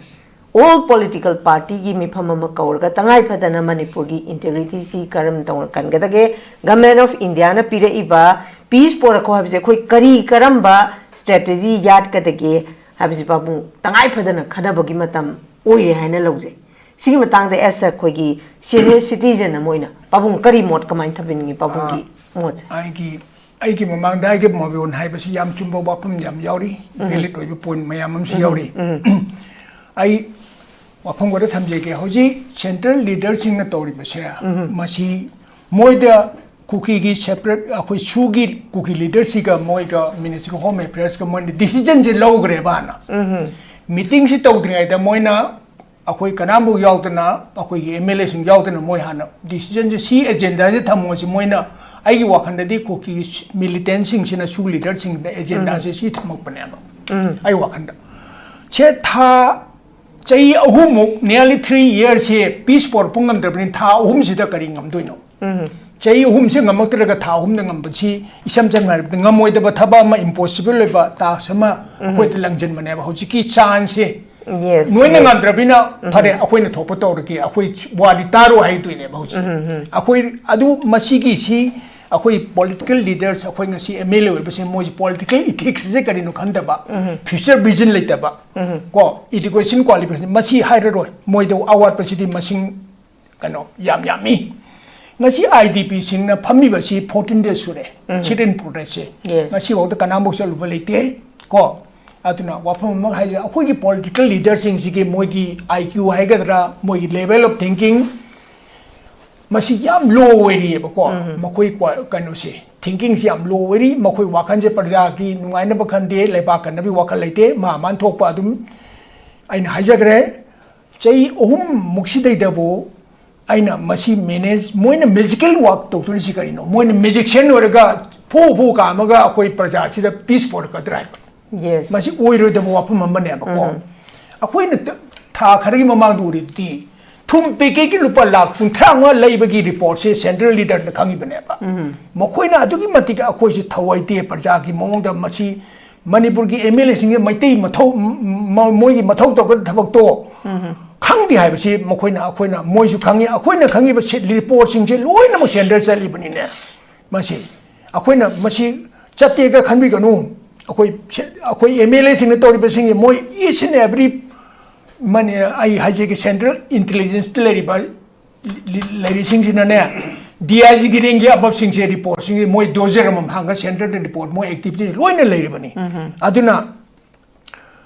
ꯑꯣꯜ ꯄꯣꯂꯤꯇꯤꯀꯦꯜ ꯄꯥꯔꯇꯤꯒꯤ ꯃꯤꯐꯝ ꯑꯃ ꯀꯧꯔꯒ ꯇꯉꯥꯏ ꯐꯗꯅ ꯃꯅꯤꯄꯨꯔꯒꯤ ꯏꯟꯇꯦꯒ꯭ꯔꯤꯇꯤꯁꯤ ꯀꯔꯝ ꯇꯧꯅ ꯀꯟꯒꯗꯒꯦ, ꯒꯃꯦꯟ ꯑꯣꯐ ꯏꯟꯗꯤꯌꯥꯅ ꯄꯤꯔꯛꯏꯕ ꯄꯤꯁ ꯄꯣꯔꯛꯈꯣ ꯍꯥꯏꯕꯁꯦ ꯑꯩꯈꯣꯏ ꯀꯔꯤ ꯀꯔꯝꯕ ꯁ꯭ꯇ꯭ꯔꯦꯇꯦꯖꯤ ꯌꯥꯠꯀꯗꯒꯦ ꯍꯥꯏꯕꯁꯤ ꯄꯥꯕꯨꯡ ꯇꯉꯥꯏ ꯐꯗꯅ ꯈꯟꯅꯕꯒꯤ ꯃꯇꯝ ꯑꯣꯏꯔꯦ ꯍꯥꯏꯅ ꯂꯧꯖꯩ꯫ ꯁꯤꯒꯤ ꯃꯇꯥꯡꯗ ꯑꯦꯁ ꯑꯩꯈꯣꯏꯒꯤ ꯁꯤꯅꯤꯌꯔ ꯁꯤꯇꯤꯖꯟ ꯑꯃ ꯑꯣꯏꯅ ꯄꯥꯕꯨꯡ ꯀꯔꯤ ꯃꯣꯠ, ꯀꯃꯥꯏꯅ ꯊꯝꯕꯤꯅꯤꯡꯉꯤ ꯄꯥꯕꯨꯡꯒꯤ ꯃꯣꯠꯁꯦ? ꯑꯩꯒꯤ ꯑꯩꯒꯤ ꯃꯃꯥꯡꯗ ꯑꯩꯒꯤ ꯃꯣꯕꯤꯌꯣꯟ ꯍꯥꯏꯕꯁꯤ ꯌꯥꯝ ꯆꯨꯝꯕ ꯋꯥꯐꯝ ꯌꯥꯝ ꯌꯥꯎꯔꯤ, ꯚꯦꯂꯤꯠ ꯑꯣꯏꯕ ꯄꯣꯏꯟ ꯃꯌꯥꯝ ꯑꯃꯁꯨ ꯌꯥꯎꯔꯤ꯫ ꯑꯩ ꯋꯥꯐꯝ ꯈꯔ ꯊꯝꯖꯒꯦ꯫ ꯍꯧꯖꯤꯛ ꯁꯦꯟꯇ꯭ꯔꯦꯜ ꯂꯤꯗꯔꯁꯤꯡꯅ ꯇꯧꯔꯤꯕꯁꯦ, ꯃꯁꯤ ꯃꯣꯏꯗ ꯀꯨꯀꯤꯒꯤ ꯁꯦꯄꯔꯦꯠ, ꯑꯩꯈꯣꯏ ꯁꯨꯒꯤ ꯀꯨꯀꯤ ꯂꯤꯗꯔꯁꯤꯒ ꯃꯣꯏꯒ ꯃꯤꯅꯤꯁꯇ꯭ꯔꯤ ꯑꯣꯐ ꯍꯣꯝ ꯑꯦꯐꯤꯌꯔꯁꯀ ꯃꯣꯏꯅ ꯗꯤꯁꯤꯖꯟꯁꯦ ꯂꯧꯈ꯭ꯔꯦꯕ ꯍꯥꯟꯅ꯫ ꯃꯤꯇꯤꯡꯁꯤ ꯇꯧꯗ꯭ꯔꯤꯉꯩꯗ ꯃꯣꯏꯅ ꯑꯩꯈꯣꯏ ꯀꯅꯥꯝꯐꯥꯎ ꯌꯥꯎꯗꯅ, ꯑꯩꯈꯣꯏꯒꯤ ꯑꯦꯝ ꯑꯦꯜ ꯑꯦꯁꯤꯡ ꯌꯥꯎꯗꯅ ꯃꯣꯏ ꯍꯥꯟꯅ ꯗꯤꯁꯤꯖꯟꯁꯦ, ꯁꯤ ꯑꯦꯖꯦꯟꯗꯥꯁꯦ ꯊꯝꯃꯣꯁꯤ, ꯃꯣꯏꯅ, ꯑꯩꯒꯤ ꯋꯥꯈꯜꯗꯗꯤ ꯀꯨꯀꯤ ꯃꯤꯂꯤꯇꯦꯟꯁꯤꯡꯁꯤꯅ, ꯁꯨ ꯂꯤꯗꯔꯁꯤꯡꯁꯤꯅ ꯑꯦꯖꯦꯟꯗꯥꯁꯦ ꯁꯤ ꯊꯝꯃꯛꯄꯅꯦꯕ꯫ ꯑꯩ ꯋꯥꯈꯜꯗ ꯁꯦ ꯊꯥ, ꯆꯍꯤ ꯑꯍꯨꯝꯃꯨꯛ, nearly three yearsꯁꯦ ꯄꯤꯁ ꯄꯣꯔꯛꯄ ꯉꯝꯗ꯭ꯔꯕꯅꯤ, ꯊꯥ ꯑꯍꯨꯝꯁꯤꯗ ꯀꯔꯤ ꯉꯝꯗꯣꯏꯅꯣ? ꯆꯍꯤ ꯑꯍꯨꯝꯁꯦ ꯉꯝꯃꯛꯇ꯭ꯔꯒ ꯊꯥ ꯑꯍꯨꯝꯗ ꯉꯝꯕꯁꯤ, ꯏꯁꯝ ꯁꯝꯅ ꯍꯥꯏꯔꯕꯗ, ꯉꯝꯃꯣꯏꯗꯕ ꯊꯕꯛ ꯑꯃ, ꯏꯝꯄꯣꯁꯤꯕꯜ ꯑꯣꯏꯕ ꯇꯥꯛꯁ ꯑꯃ ꯑꯩꯈꯣꯏꯗ ꯂꯪꯁꯤꯟꯕꯅꯦꯕ꯫ ꯍꯧꯖꯤꯛꯀꯤ ꯆꯥꯟꯁꯁꯦ Yes, ꯅꯣꯏꯅ yes. ꯉꯝꯗ꯭ꯔꯕꯅꯤꯅ, ꯐꯔꯦ, ꯑꯩꯈꯣꯏꯅ ꯊꯣꯛꯄ ꯇꯧꯔꯒꯦ, ꯑꯩꯈꯣꯏ ꯋꯥꯗꯤ ꯇꯥꯔꯣ ꯍꯥꯏꯗꯣꯏꯅꯦꯕ ꯍꯧꯖꯤꯛ꯫ ꯑꯩꯈꯣꯏ ꯑꯗꯨ, ꯃꯁꯤꯒꯤꯁꯤ ꯑꯩꯈꯣꯏ ꯄꯣꯂꯤꯇꯤꯀꯦꯜ ꯂꯤꯗꯔꯁ, ꯑꯩꯈꯣꯏ ꯉꯁꯤ ꯑꯦꯝ ꯑꯦꯜ ꯑꯦ ꯑꯣꯏꯕꯁꯦ, ꯃꯣꯏꯁꯤ ꯄꯣꯂꯤꯇꯤꯀꯦꯜ ꯏꯊꯤꯛꯁꯁꯦ ꯀꯔꯤꯅꯣ ꯈꯪꯗꯕ, ꯐ꯭ꯌꯨꯆꯔ ꯚꯤꯖꯟ ꯂꯩꯇꯕ, ꯀꯣ, ꯏꯗꯨꯀꯦꯁꯟ ꯀ꯭ꯋꯥꯂꯤꯐꯤꯀꯦꯁꯟ, ꯃꯁꯤ ꯍꯥꯏꯔꯔꯣꯏ, ꯃꯣꯏꯗ ꯑꯋꯥꯠꯄꯁꯤꯗꯤ ꯃꯁꯤꯡ, ꯀꯩꯅꯣ, ꯌꯥꯝ ꯌꯥꯝꯃꯤ꯫ ꯉꯁꯤ ꯑꯥꯏ ꯗꯤ ꯄꯤꯁꯤꯡꯅ ꯐꯝꯃꯤꯕꯁꯤ fourteen days ꯁꯨꯔꯦ, sit in protestꯁꯦ꯫ Yes. ꯉꯁꯤꯐꯥꯎꯗ ꯀꯅꯥꯝꯐꯥꯎ ꯆꯠꯂꯨꯕ ꯂꯩꯇꯦ, ꯀꯣ꯫ ꯑꯗꯨꯅ ꯋꯥꯐꯝ ꯑꯃ ꯍꯥꯏꯁꯦ, ꯑꯩꯈꯣꯏꯒꯤ ꯄꯣꯂꯤꯇꯤꯀꯦꯜ ꯂꯤꯗꯔꯁꯤꯡꯁꯤꯒꯤ ꯃꯣꯏꯒꯤ ꯑꯥꯏ ꯀ꯭ꯌꯨ ꯍꯥꯏꯒꯗ꯭ꯔꯥ, ꯃꯣꯏꯒꯤ level of thinking, ꯃꯁꯤ ꯌꯥꯝ ꯂꯣ ꯑꯣꯏꯔꯤꯑꯕꯀꯣ꯫ ꯃꯈꯣꯏ ꯀ꯭ꯋꯥ-, ꯀꯩꯅꯣꯁꯦ, ꯊꯤꯡꯀꯤꯡꯁꯤ ꯌꯥꯝ ꯂꯣ ꯑꯣꯏꯔꯤ꯫ ꯃꯈꯣꯏ ꯋꯥꯈꯜꯁꯦ ꯄ꯭ꯔꯖꯥꯒꯤ ꯅꯨꯡꯉꯥꯏꯅꯕ ꯈꯟꯗꯦ, ꯂꯩꯕꯥꯛ ꯀꯟꯅꯕꯒꯤ ꯋꯥꯈꯜ ꯂꯩꯇꯦ, ꯃꯥ ꯃꯥꯟ ꯊꯣꯛꯄ ꯑꯗꯨꯝ꯫ ꯑꯩꯅ ꯍꯥꯏꯖꯈ꯭ꯔꯦ, ꯆꯍꯤ ꯑꯍꯨꯝ ꯃꯨꯛꯁꯤꯗꯩꯗꯕꯨ ꯑꯩꯅ ꯃꯁꯤ ꯃꯦꯅꯦꯖ, ꯃꯣꯏꯅ ꯃꯦꯖꯤꯀꯦꯜ ꯋꯥꯛ ꯇꯧꯗꯣꯔꯤꯁꯤ ꯀꯔꯤꯅꯣ? ꯃꯣꯏꯅ ꯃꯦꯖꯤꯛꯁꯤꯌꯟ ꯑꯣꯏꯔꯒ ꯐꯨ ꯐꯨ ꯀꯥꯝꯃꯒ ꯑꯩꯈꯣꯏ ꯄ꯭ꯔꯖꯥꯁꯤꯗ ꯄꯤꯁ ꯄꯣꯔꯛꯀꯗ꯭ꯔꯥ ꯍꯥꯏꯕ? Yes. ꯃꯁꯤ ꯑꯣꯏꯔꯣꯏꯗꯕ ꯋꯥꯐꯝ ꯑꯃꯅꯦꯕꯀꯣ꯫ ꯑꯩꯈꯣꯏꯅ ꯊ-, ꯊꯥ ꯈꯔꯒꯤ ꯃꯃꯥꯡꯗ ꯎꯔꯤꯗꯨꯗꯤ, ꯊꯨꯝ ꯄꯦꯀꯦꯠꯀꯤ ꯂꯨꯄꯥ ꯂꯥꯈ ꯀꯨꯟꯊ꯭ꯔꯥ ꯃꯉꯥ ꯂꯩꯕꯒꯤ ꯔꯤꯄꯣꯔꯠꯁꯦ ꯁꯦꯟꯇ꯭ꯔꯦꯜ ꯂꯤꯗꯔꯅ ꯈꯪꯉꯤꯕꯅꯦꯕ꯫ ꯃꯈꯣꯏꯅ ꯑꯗꯨꯛꯀꯤ ꯃꯇꯤꯛ ꯑꯩꯈꯣꯏꯁꯦ ꯊꯧꯑꯣꯏꯗꯦ, ꯄ꯭ꯔꯖꯥꯒꯤ ꯃꯑꯣꯡꯗ ꯃꯁꯤ ꯃꯅꯤꯄꯨꯔꯒꯤ ꯑꯦꯝ ꯑꯦꯜ ꯑꯦꯁꯤꯡꯁꯦ ꯃꯩꯇꯩ ꯃꯊꯧ, ꯃ-, ꯃꯣꯏꯒꯤ ꯃꯊꯧ ꯇꯧꯒꯗꯕ ꯊꯕꯛꯇꯣ ꯈꯪꯗꯦ ꯍꯥꯏꯕꯁꯤ ꯃꯈꯣꯏꯅ, ꯑꯩꯈꯣꯏꯅ, ꯃꯣꯏꯁꯨ ꯈꯪꯉꯤ, ꯑꯩꯈꯣꯏꯅ ꯈꯪꯉꯤꯕ ꯁꯤ ꯔꯤꯄꯣꯔꯠꯁꯤꯡꯁꯦ ꯂꯣꯏꯅꯃꯛ ꯁꯦꯟꯇꯔ ꯆꯠꯂꯤꯕꯅꯤꯅꯦ꯫ ꯃꯁꯤ ꯑꯩꯈꯣꯏꯅ ꯃꯁꯤ ꯆꯠꯇꯦꯒ ꯈꯟꯕꯤꯒꯅꯨ꯫ ꯑꯩꯈꯣꯏ ꯁꯦ-, ꯑꯩꯈꯣꯏ ꯑꯦꯝ ꯑꯦꯜ ꯑꯦꯁꯤꯡꯅ ꯇꯧꯔꯤꯕꯁꯤꯡꯁꯤ ꯃꯣꯏ each and every ꯃꯅꯤ-, ꯑꯩ ꯍꯥꯏꯖꯒꯦ, ꯁꯦꯟꯇ꯭ꯔꯦꯜ ꯏꯟꯇꯦꯂꯤꯖꯦꯟꯁꯇ ꯂꯩꯔꯤꯕ ꯂꯤ-, ꯂꯩꯔꯤꯁꯤꯡꯁꯤꯅꯅꯦ, ꯗꯤ ꯑꯥꯏ ꯖꯤꯒꯤ ꯔꯦꯡꯒꯤ ꯑꯕꯞꯁꯤꯡꯁꯦ ꯔꯤꯄꯣꯔꯠꯁꯤꯡꯁꯦ ꯃꯣꯏ ꯗꯣꯖꯔ ꯑꯃꯃꯝ ꯍꯥꯡꯉ ꯁꯦꯟꯇꯔꯗ ꯔꯤꯄꯣꯔꯠ ꯃꯣꯏ ꯑꯦꯛꯇꯤꯚꯤꯇꯤ ꯂꯣꯏꯅ ꯂꯩꯔꯤꯕꯅꯤ꯫ ꯑꯗꯨꯅ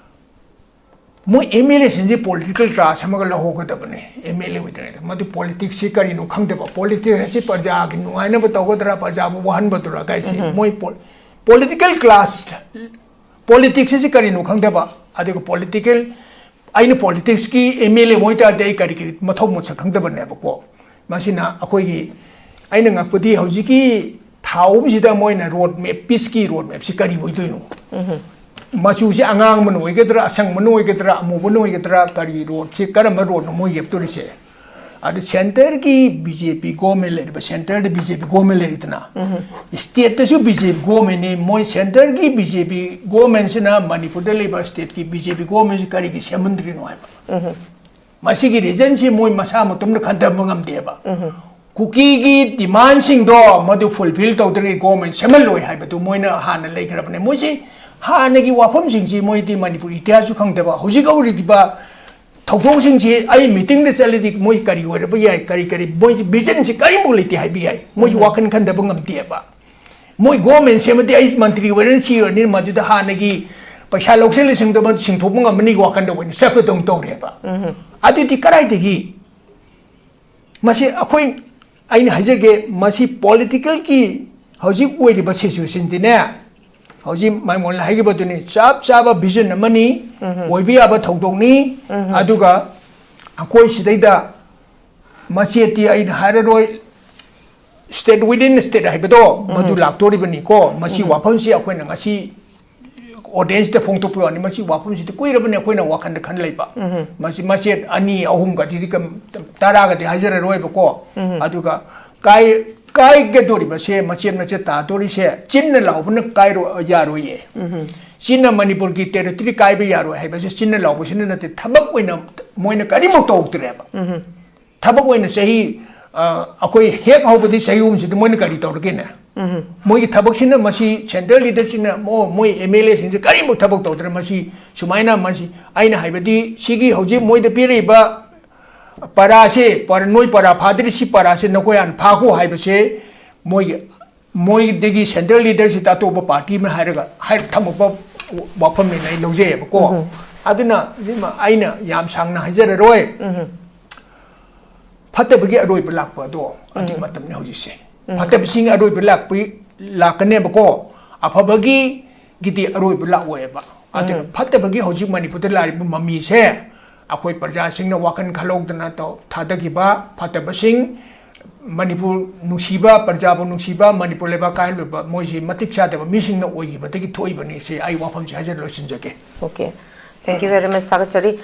ꯃꯣꯏ ꯑꯦꯝ ꯑꯦꯜ ꯑꯦꯁꯤꯡꯁꯦ ꯄꯣꯂꯤꯇꯤꯀꯦꯜ ꯀ꯭ꯂꯥꯁ ꯑꯃꯒ ꯂꯧꯍꯧꯒꯗꯕꯅꯤ꯫ ꯑꯦꯝ ꯑꯦꯜ ꯑꯦ ꯑꯣꯏꯗ꯭ꯔꯤꯉꯩꯗ ꯃꯗꯨ ꯄꯣꯂꯤꯇꯤꯛꯁꯁꯤ ꯀꯔꯤꯅꯣ ꯈꯪꯗꯕ, ꯄꯣꯂꯤꯇꯤꯛꯁ ꯑꯁꯤ ꯄ꯭ꯔꯖꯥꯒꯤ ꯅꯨꯡꯉꯥꯏꯅꯕ ꯇꯧꯒꯗ꯭ꯔꯥ, ꯄ꯭ꯔꯖꯥꯕꯨ ꯋꯥꯍꯟꯕꯗꯨꯔꯥ ꯀꯥꯏꯁꯤ ꯃꯣꯏ ꯄꯣ-, ꯄꯣꯂꯤꯇꯤꯀꯦꯜ ꯀ꯭ꯂꯥꯁ, ꯄꯣꯂꯤꯇꯤꯛꯁ ꯑꯁꯤ ꯀꯔꯤꯅꯣ ꯈꯪꯗꯕ, ꯑꯗꯨꯒ ꯄꯣꯂꯤꯇꯤꯀꯦꯜ, ꯑꯩꯅ ꯄꯣꯂꯤꯇꯤꯛꯁꯀꯤ ꯑꯦꯝ ꯑꯦꯜ ꯑꯦ ꯑꯣꯏ ꯇꯥꯔꯗꯤ ꯑꯩ ꯀꯔꯤ ꯀꯔꯤ ꯃꯊꯧ ꯃꯁꯛ ꯈꯪꯗꯕꯅꯦꯕꯀꯣ꯫ ꯃꯁꯤꯅ ꯑꯩꯈꯣꯏꯒꯤ, ꯑꯩꯅ ꯉꯛꯄꯗꯤ ꯍꯧꯖꯤꯛꯀꯤ ꯊꯥ ꯑꯍꯨꯝꯁꯤꯗ ꯃꯣꯏꯅ ꯔꯣꯗ ꯃꯦꯞ, ꯄꯤꯁꯀꯤ ꯔꯣꯗ ꯃꯦꯞꯁꯤ ꯀꯔꯤ ꯑꯣꯏꯗꯣꯏꯅꯣ? ꯃꯆꯨꯁꯤ ꯑꯉꯥꯡꯕꯅ ꯑꯣꯏꯒꯗ꯭ꯔꯥ, ꯑꯁꯪꯕꯅ ꯑꯣꯏꯒꯗ꯭ꯔꯥ, ꯑꯃꯨꯕꯅ ꯑꯣꯏꯒꯗ꯭ꯔꯥ, ꯀꯔꯤ ꯔꯣꯗꯁꯤ, ꯀꯔꯝꯕ ꯔꯣꯗꯅꯣ ꯃꯣꯏ ꯌꯦꯞꯇꯣꯔꯤꯁꯦ? ꯑꯗꯨ ꯁꯦꯟꯇꯔꯒꯤ ꯕꯤ ꯖꯦ ꯄꯤ ꯒꯣꯔꯃꯦꯟ ꯂꯩꯔꯤꯕ, ꯁꯦꯟꯇꯔꯗ ꯕꯤ ꯖꯦ ꯄꯤ ꯒꯣꯔꯃꯦꯟ ꯂꯩꯔꯤꯗꯅ, ꯁ꯭ꯇꯦꯠꯇꯁꯨ ꯕꯤ ꯖꯦ ꯄꯤ ꯒꯣꯔꯃꯦꯟꯅꯤ꯫ ꯃꯣꯏ ꯁꯦꯟꯇꯔꯒꯤ ꯕꯤ ꯖꯦ ꯄꯤ ꯒꯣꯔꯃꯦꯟꯁꯤꯅ ꯃꯅꯤꯄꯨꯔꯗ ꯂꯩꯕ ꯁ꯭ꯇꯦꯠꯀꯤ ꯕꯤ ꯖꯦ ꯄꯤ ꯒꯣꯔꯃꯦꯟꯁꯤ ꯀꯔꯤꯒꯤ ꯁꯦꯝꯍꯟꯗ꯭ꯔꯤꯅꯣ ꯍꯥꯏꯕ꯫ ꯃꯁꯤꯒꯤ ꯔꯤꯖꯟꯁꯤ ꯃꯣꯏ ꯃꯁꯥ ꯃꯇꯣꯝꯇ ꯈꯟꯊꯕ ꯉꯝꯗꯦꯕ꯫ ꯀꯨꯀꯤꯒꯤ ꯗꯤꯃꯥꯟꯁꯤꯡꯗꯣ ꯃꯗꯨ ꯐꯨꯜꯐꯤꯜ ꯇꯧꯗ꯭ꯔꯗꯤ ꯒꯣꯔꯃꯦꯟ ꯁꯦꯝꯍꯜꯂꯣꯏ ꯍꯥꯏꯕꯗꯨ ꯃꯣꯏꯅ ꯍꯥꯟꯅ ꯂꯩꯈ꯭ꯔꯕꯅꯦ꯫ ꯃꯣꯏꯁꯤ ꯍꯥꯟꯅꯒꯤ ꯋꯥꯐꯝꯁꯤꯡꯁꯤ ꯃꯣꯏꯗꯤ ꯃꯅꯤꯄꯨꯔ ꯏꯇꯤꯍꯥꯁꯁꯨ ꯈꯪꯗꯕ, ꯍꯧꯖꯤꯛ ꯍꯧꯔꯤꯕ ꯊꯧꯗꯣꯛꯁꯤꯡꯁꯤ ꯑꯩ ꯃꯤꯇꯤꯡꯗ ꯆꯠꯂꯗꯤ ꯃꯣꯏ ꯀꯔꯤ ꯑꯣꯏꯔꯕ ꯌꯥꯏ, ꯀꯔꯤ ꯀꯔꯤ, ꯃꯣꯏꯁꯤ ꯚꯤꯖꯟꯁꯤ ꯀꯔꯤꯝꯐꯥꯎ ꯂꯩꯇꯦ ꯍꯥꯏꯕ ꯌꯥꯏ꯫ ꯃꯣꯏꯁꯤ ꯋꯥꯈꯜ ꯈꯟꯊꯕ ꯉꯝꯗꯦꯕ꯫ ꯃꯣꯏ ꯒꯣꯔꯃꯦꯟ ꯁꯦꯝꯃꯗꯤ ꯑꯩ ꯃꯟꯇ꯭ꯔꯤ ꯑꯣꯏꯔꯅꯤ, ꯁꯤ ꯑꯣꯏꯔꯅꯤ, ꯃꯗꯨꯗ ꯍꯥꯟꯅꯒꯤ ꯄꯩꯁꯥ ꯂꯧꯁꯤꯜꯂꯤꯁꯤꯡꯗꯣ ꯃꯗꯨ ꯁꯤꯡꯊꯣꯛꯄ ꯉꯝꯃꯅꯤ ꯋꯥꯈꯜꯗ ꯑꯣꯏꯅ ꯆꯠꯄꯗꯧꯅ ꯇꯧꯔꯦꯕ꯫ ꯑꯗꯨꯗꯤ ꯀꯗꯥꯏꯗꯒꯤ? ꯃꯁꯤ ꯑꯩꯈꯣꯏ, ꯑꯩꯅ ꯍꯥꯏꯖꯒꯦ, ꯃꯁꯤ ꯄꯣꯂꯤꯇꯤꯀꯦꯜꯒꯤ ꯍꯧꯖꯤꯛ ꯑꯣꯏꯔꯤꯕ ꯁꯤꯆꯨꯋꯦꯁꯟꯁꯤꯅꯦ, ꯍꯧꯖꯤꯛ ꯃꯥꯏꯃꯣꯟꯅ ꯍꯥꯏꯈꯤꯕꯗꯨꯅꯤ, ꯆꯞ ꯆꯥꯕ ꯚꯤꯖꯟ ꯑꯃꯅꯤ, ꯑꯣꯏꯕ ꯌꯥꯕ ꯊꯧꯗꯣꯛꯅꯤ꯫ ꯑꯗꯨꯒ ꯑꯩꯈꯣꯏ ꯁꯤꯗꯩꯗ ꯃꯆꯦꯠꯇꯤ ꯑꯩꯅ ꯍꯥꯏꯔꯔꯣꯏ, ꯁ꯭ꯇꯦꯠ ꯋꯤꯗꯤꯟ ꯁ꯭ꯇꯦꯠ ꯍꯥꯏꯕꯗꯣ ꯃꯗꯨ ꯂꯥꯛꯇꯣꯔꯤꯕꯅꯤꯀꯣ꯫ ꯃꯁꯤ ꯋꯥꯐꯝꯁꯤ ꯑꯩꯈꯣꯏꯅ ꯉꯁꯤ ꯑꯣꯗꯤꯌꯦꯟꯁꯇ ꯐꯣꯡꯗꯣꯛꯄ ꯋꯥꯅꯤ, ꯃꯁꯤ ꯋꯥꯐꯝꯁꯤꯗꯤ ꯀꯨꯏꯔꯕꯅꯤ ꯑꯩꯈꯣꯏꯅ ꯋꯥꯈꯜꯗ ꯈꯟ ꯂꯩꯕ꯫ ꯃꯁꯤ ꯃꯆꯦꯠ ꯑꯅꯤ ꯑꯍꯨꯝꯒꯗꯤ ꯀꯝ-, ꯇꯔꯥꯒꯗꯤ ꯍꯥꯏꯖꯔꯔꯣꯏꯕꯀꯣ꯫ ꯑꯗꯨꯒ ꯀꯥꯏ-, ꯀꯥꯏꯒꯗꯣꯔꯤꯕꯁꯦ, ꯃꯆꯦꯠ ꯃꯆꯦꯠ ꯇꯥꯗꯣꯔꯤꯁꯦ ꯆꯤꯟꯅ ꯂꯥꯎꯕꯅ ꯀꯥꯏꯔꯣ-, ꯌꯥꯔꯣꯏꯌꯦ꯫ ꯆꯤꯟꯅ ꯃꯅꯤꯄꯨꯔꯒꯤ territory ꯀꯥꯏꯕ ꯌꯥꯔꯣꯏ ꯍꯥꯏꯕꯁꯦ ꯆꯤꯟꯅ ꯂꯥꯎꯕꯁꯤꯅ ꯅꯠꯇꯦ, ꯊꯕꯛ ꯑꯣꯏꯅ ꯃꯣꯏꯅ ꯀꯔꯤꯃꯨꯛ ꯇꯧꯗ꯭ꯔꯦꯕ꯫ ꯊꯕꯛ ꯑꯣꯏꯅ ꯆꯍꯤ, ꯑ, ꯑꯩꯈꯣꯏ ꯍꯦꯛ ꯍꯧꯕꯗꯤ ꯆꯍꯤ ꯑꯍꯨꯝꯁꯤꯗ ꯃꯣꯏꯅ ꯀꯔꯤ ꯇꯧꯔꯒꯦꯅꯦ? ꯃꯣꯏꯒꯤ ꯊꯕꯛꯁꯤꯅ ꯃꯁꯤ central leaderꯁꯤꯡꯅ ꯃꯣ-, ꯃꯣꯏ MLAꯁꯤꯡꯁꯦ ꯀꯔꯤꯃꯨꯛ ꯊꯕꯛ ꯇꯧꯗ꯭ꯔꯦ꯫ ꯃꯁꯤ ꯁꯨꯃꯥꯏꯅ ꯃꯁꯤ ꯑꯩꯅ ꯍꯥꯏꯕꯗꯤ ꯁꯤꯒꯤ ꯍꯧꯖꯤꯛ ꯃꯣꯏꯗ ꯄꯤꯔꯛꯏꯕ ꯄꯔꯥꯁꯦ, ꯄꯔ-, ꯅꯣꯏ ꯄꯔꯥ ꯐꯥꯗ꯭ꯔꯤ, ꯁꯤ ꯄꯔꯥꯁꯦ ꯅꯈꯣꯏ ꯍꯥꯟꯅ ꯐꯥꯈꯣ ꯍꯥꯏꯕꯁꯦ ꯃꯣꯏꯒꯤ, ꯃꯣꯏꯗꯒꯤ central leaderꯁꯤꯗ ꯑꯇꯣꯞꯄ party ꯑꯃꯅ ꯍꯥꯏꯔꯒ ꯍꯥꯏ-, ꯊꯝꯃꯛꯄ ꯋꯥꯐꯝꯅꯦꯅ ꯑꯩ ꯂꯧꯖꯩꯑꯕꯀꯣ꯫ ꯑꯗꯨꯅ ꯏꯕꯦꯝꯃ, ꯑꯩꯅ ꯌꯥꯝ ꯁꯥꯡꯅ ꯍꯥꯏꯖꯔꯔꯣꯏ꯫ ꯐꯠꯇꯕꯒꯤ ꯑꯔꯣꯏꯕ ꯂꯥꯛꯄ ꯑꯗꯣ ꯑꯗꯨꯒꯤ ꯃꯇꯝꯅꯤ ꯍꯧꯖꯤꯛꯁꯦ꯫ ꯐꯠꯇꯕꯁꯤꯡ ꯑꯔꯣꯏꯕ ꯂꯥꯛꯄ, ꯂꯥꯛꯀꯅꯦꯕꯀꯣ꯫ ꯑꯐꯕꯒꯤꯒꯤꯗꯤ ꯑꯔꯣꯏꯕ ꯂꯥꯛꯑꯣꯏꯕ꯫ ꯑꯗꯨꯅ ꯐꯠꯇꯕꯒꯤ ꯍꯧꯖꯤꯛ ꯃꯅꯤꯄꯨꯔꯗ ꯂꯥꯛꯂꯤꯕ ꯃꯃꯤꯁꯦ ꯑꯩꯈꯣꯏ ꯄ꯭ꯔꯖꯥꯁꯤꯡꯅ ꯋꯥꯈꯜ ꯈꯜꯍꯧꯗꯅ ꯇꯧ-, ꯊꯥꯗꯈꯤꯕ ꯐꯠꯇꯕꯁꯤꯡ, ꯃꯅꯤꯄꯨꯔ ꯅꯨꯡꯁꯤꯕ, ꯄ꯭ꯔꯖꯥꯕꯨ ꯅꯨꯡꯁꯤꯕ, ꯃꯅꯤꯄꯨꯔ ꯂꯩꯕꯥꯛ ꯀꯥꯏꯍꯜꯂꯨꯕ ꯃꯣꯏꯁꯤ ꯃꯇꯤꯛ ꯆꯥꯗꯕ ꯃꯤꯁꯤꯡꯅ ꯑꯣꯏꯈꯤꯕꯗꯒꯤ ꯊꯣꯛꯏꯕꯅꯤ꯫ ꯁꯤ ꯑꯩ ꯋꯥꯐꯝꯁꯤ ꯍꯥꯏꯖꯔ ꯂꯣꯏꯁꯤꯟꯖꯒꯦ꯫ Okay, thank you very much, ꯊꯥꯒꯠꯆꯔꯤ꯫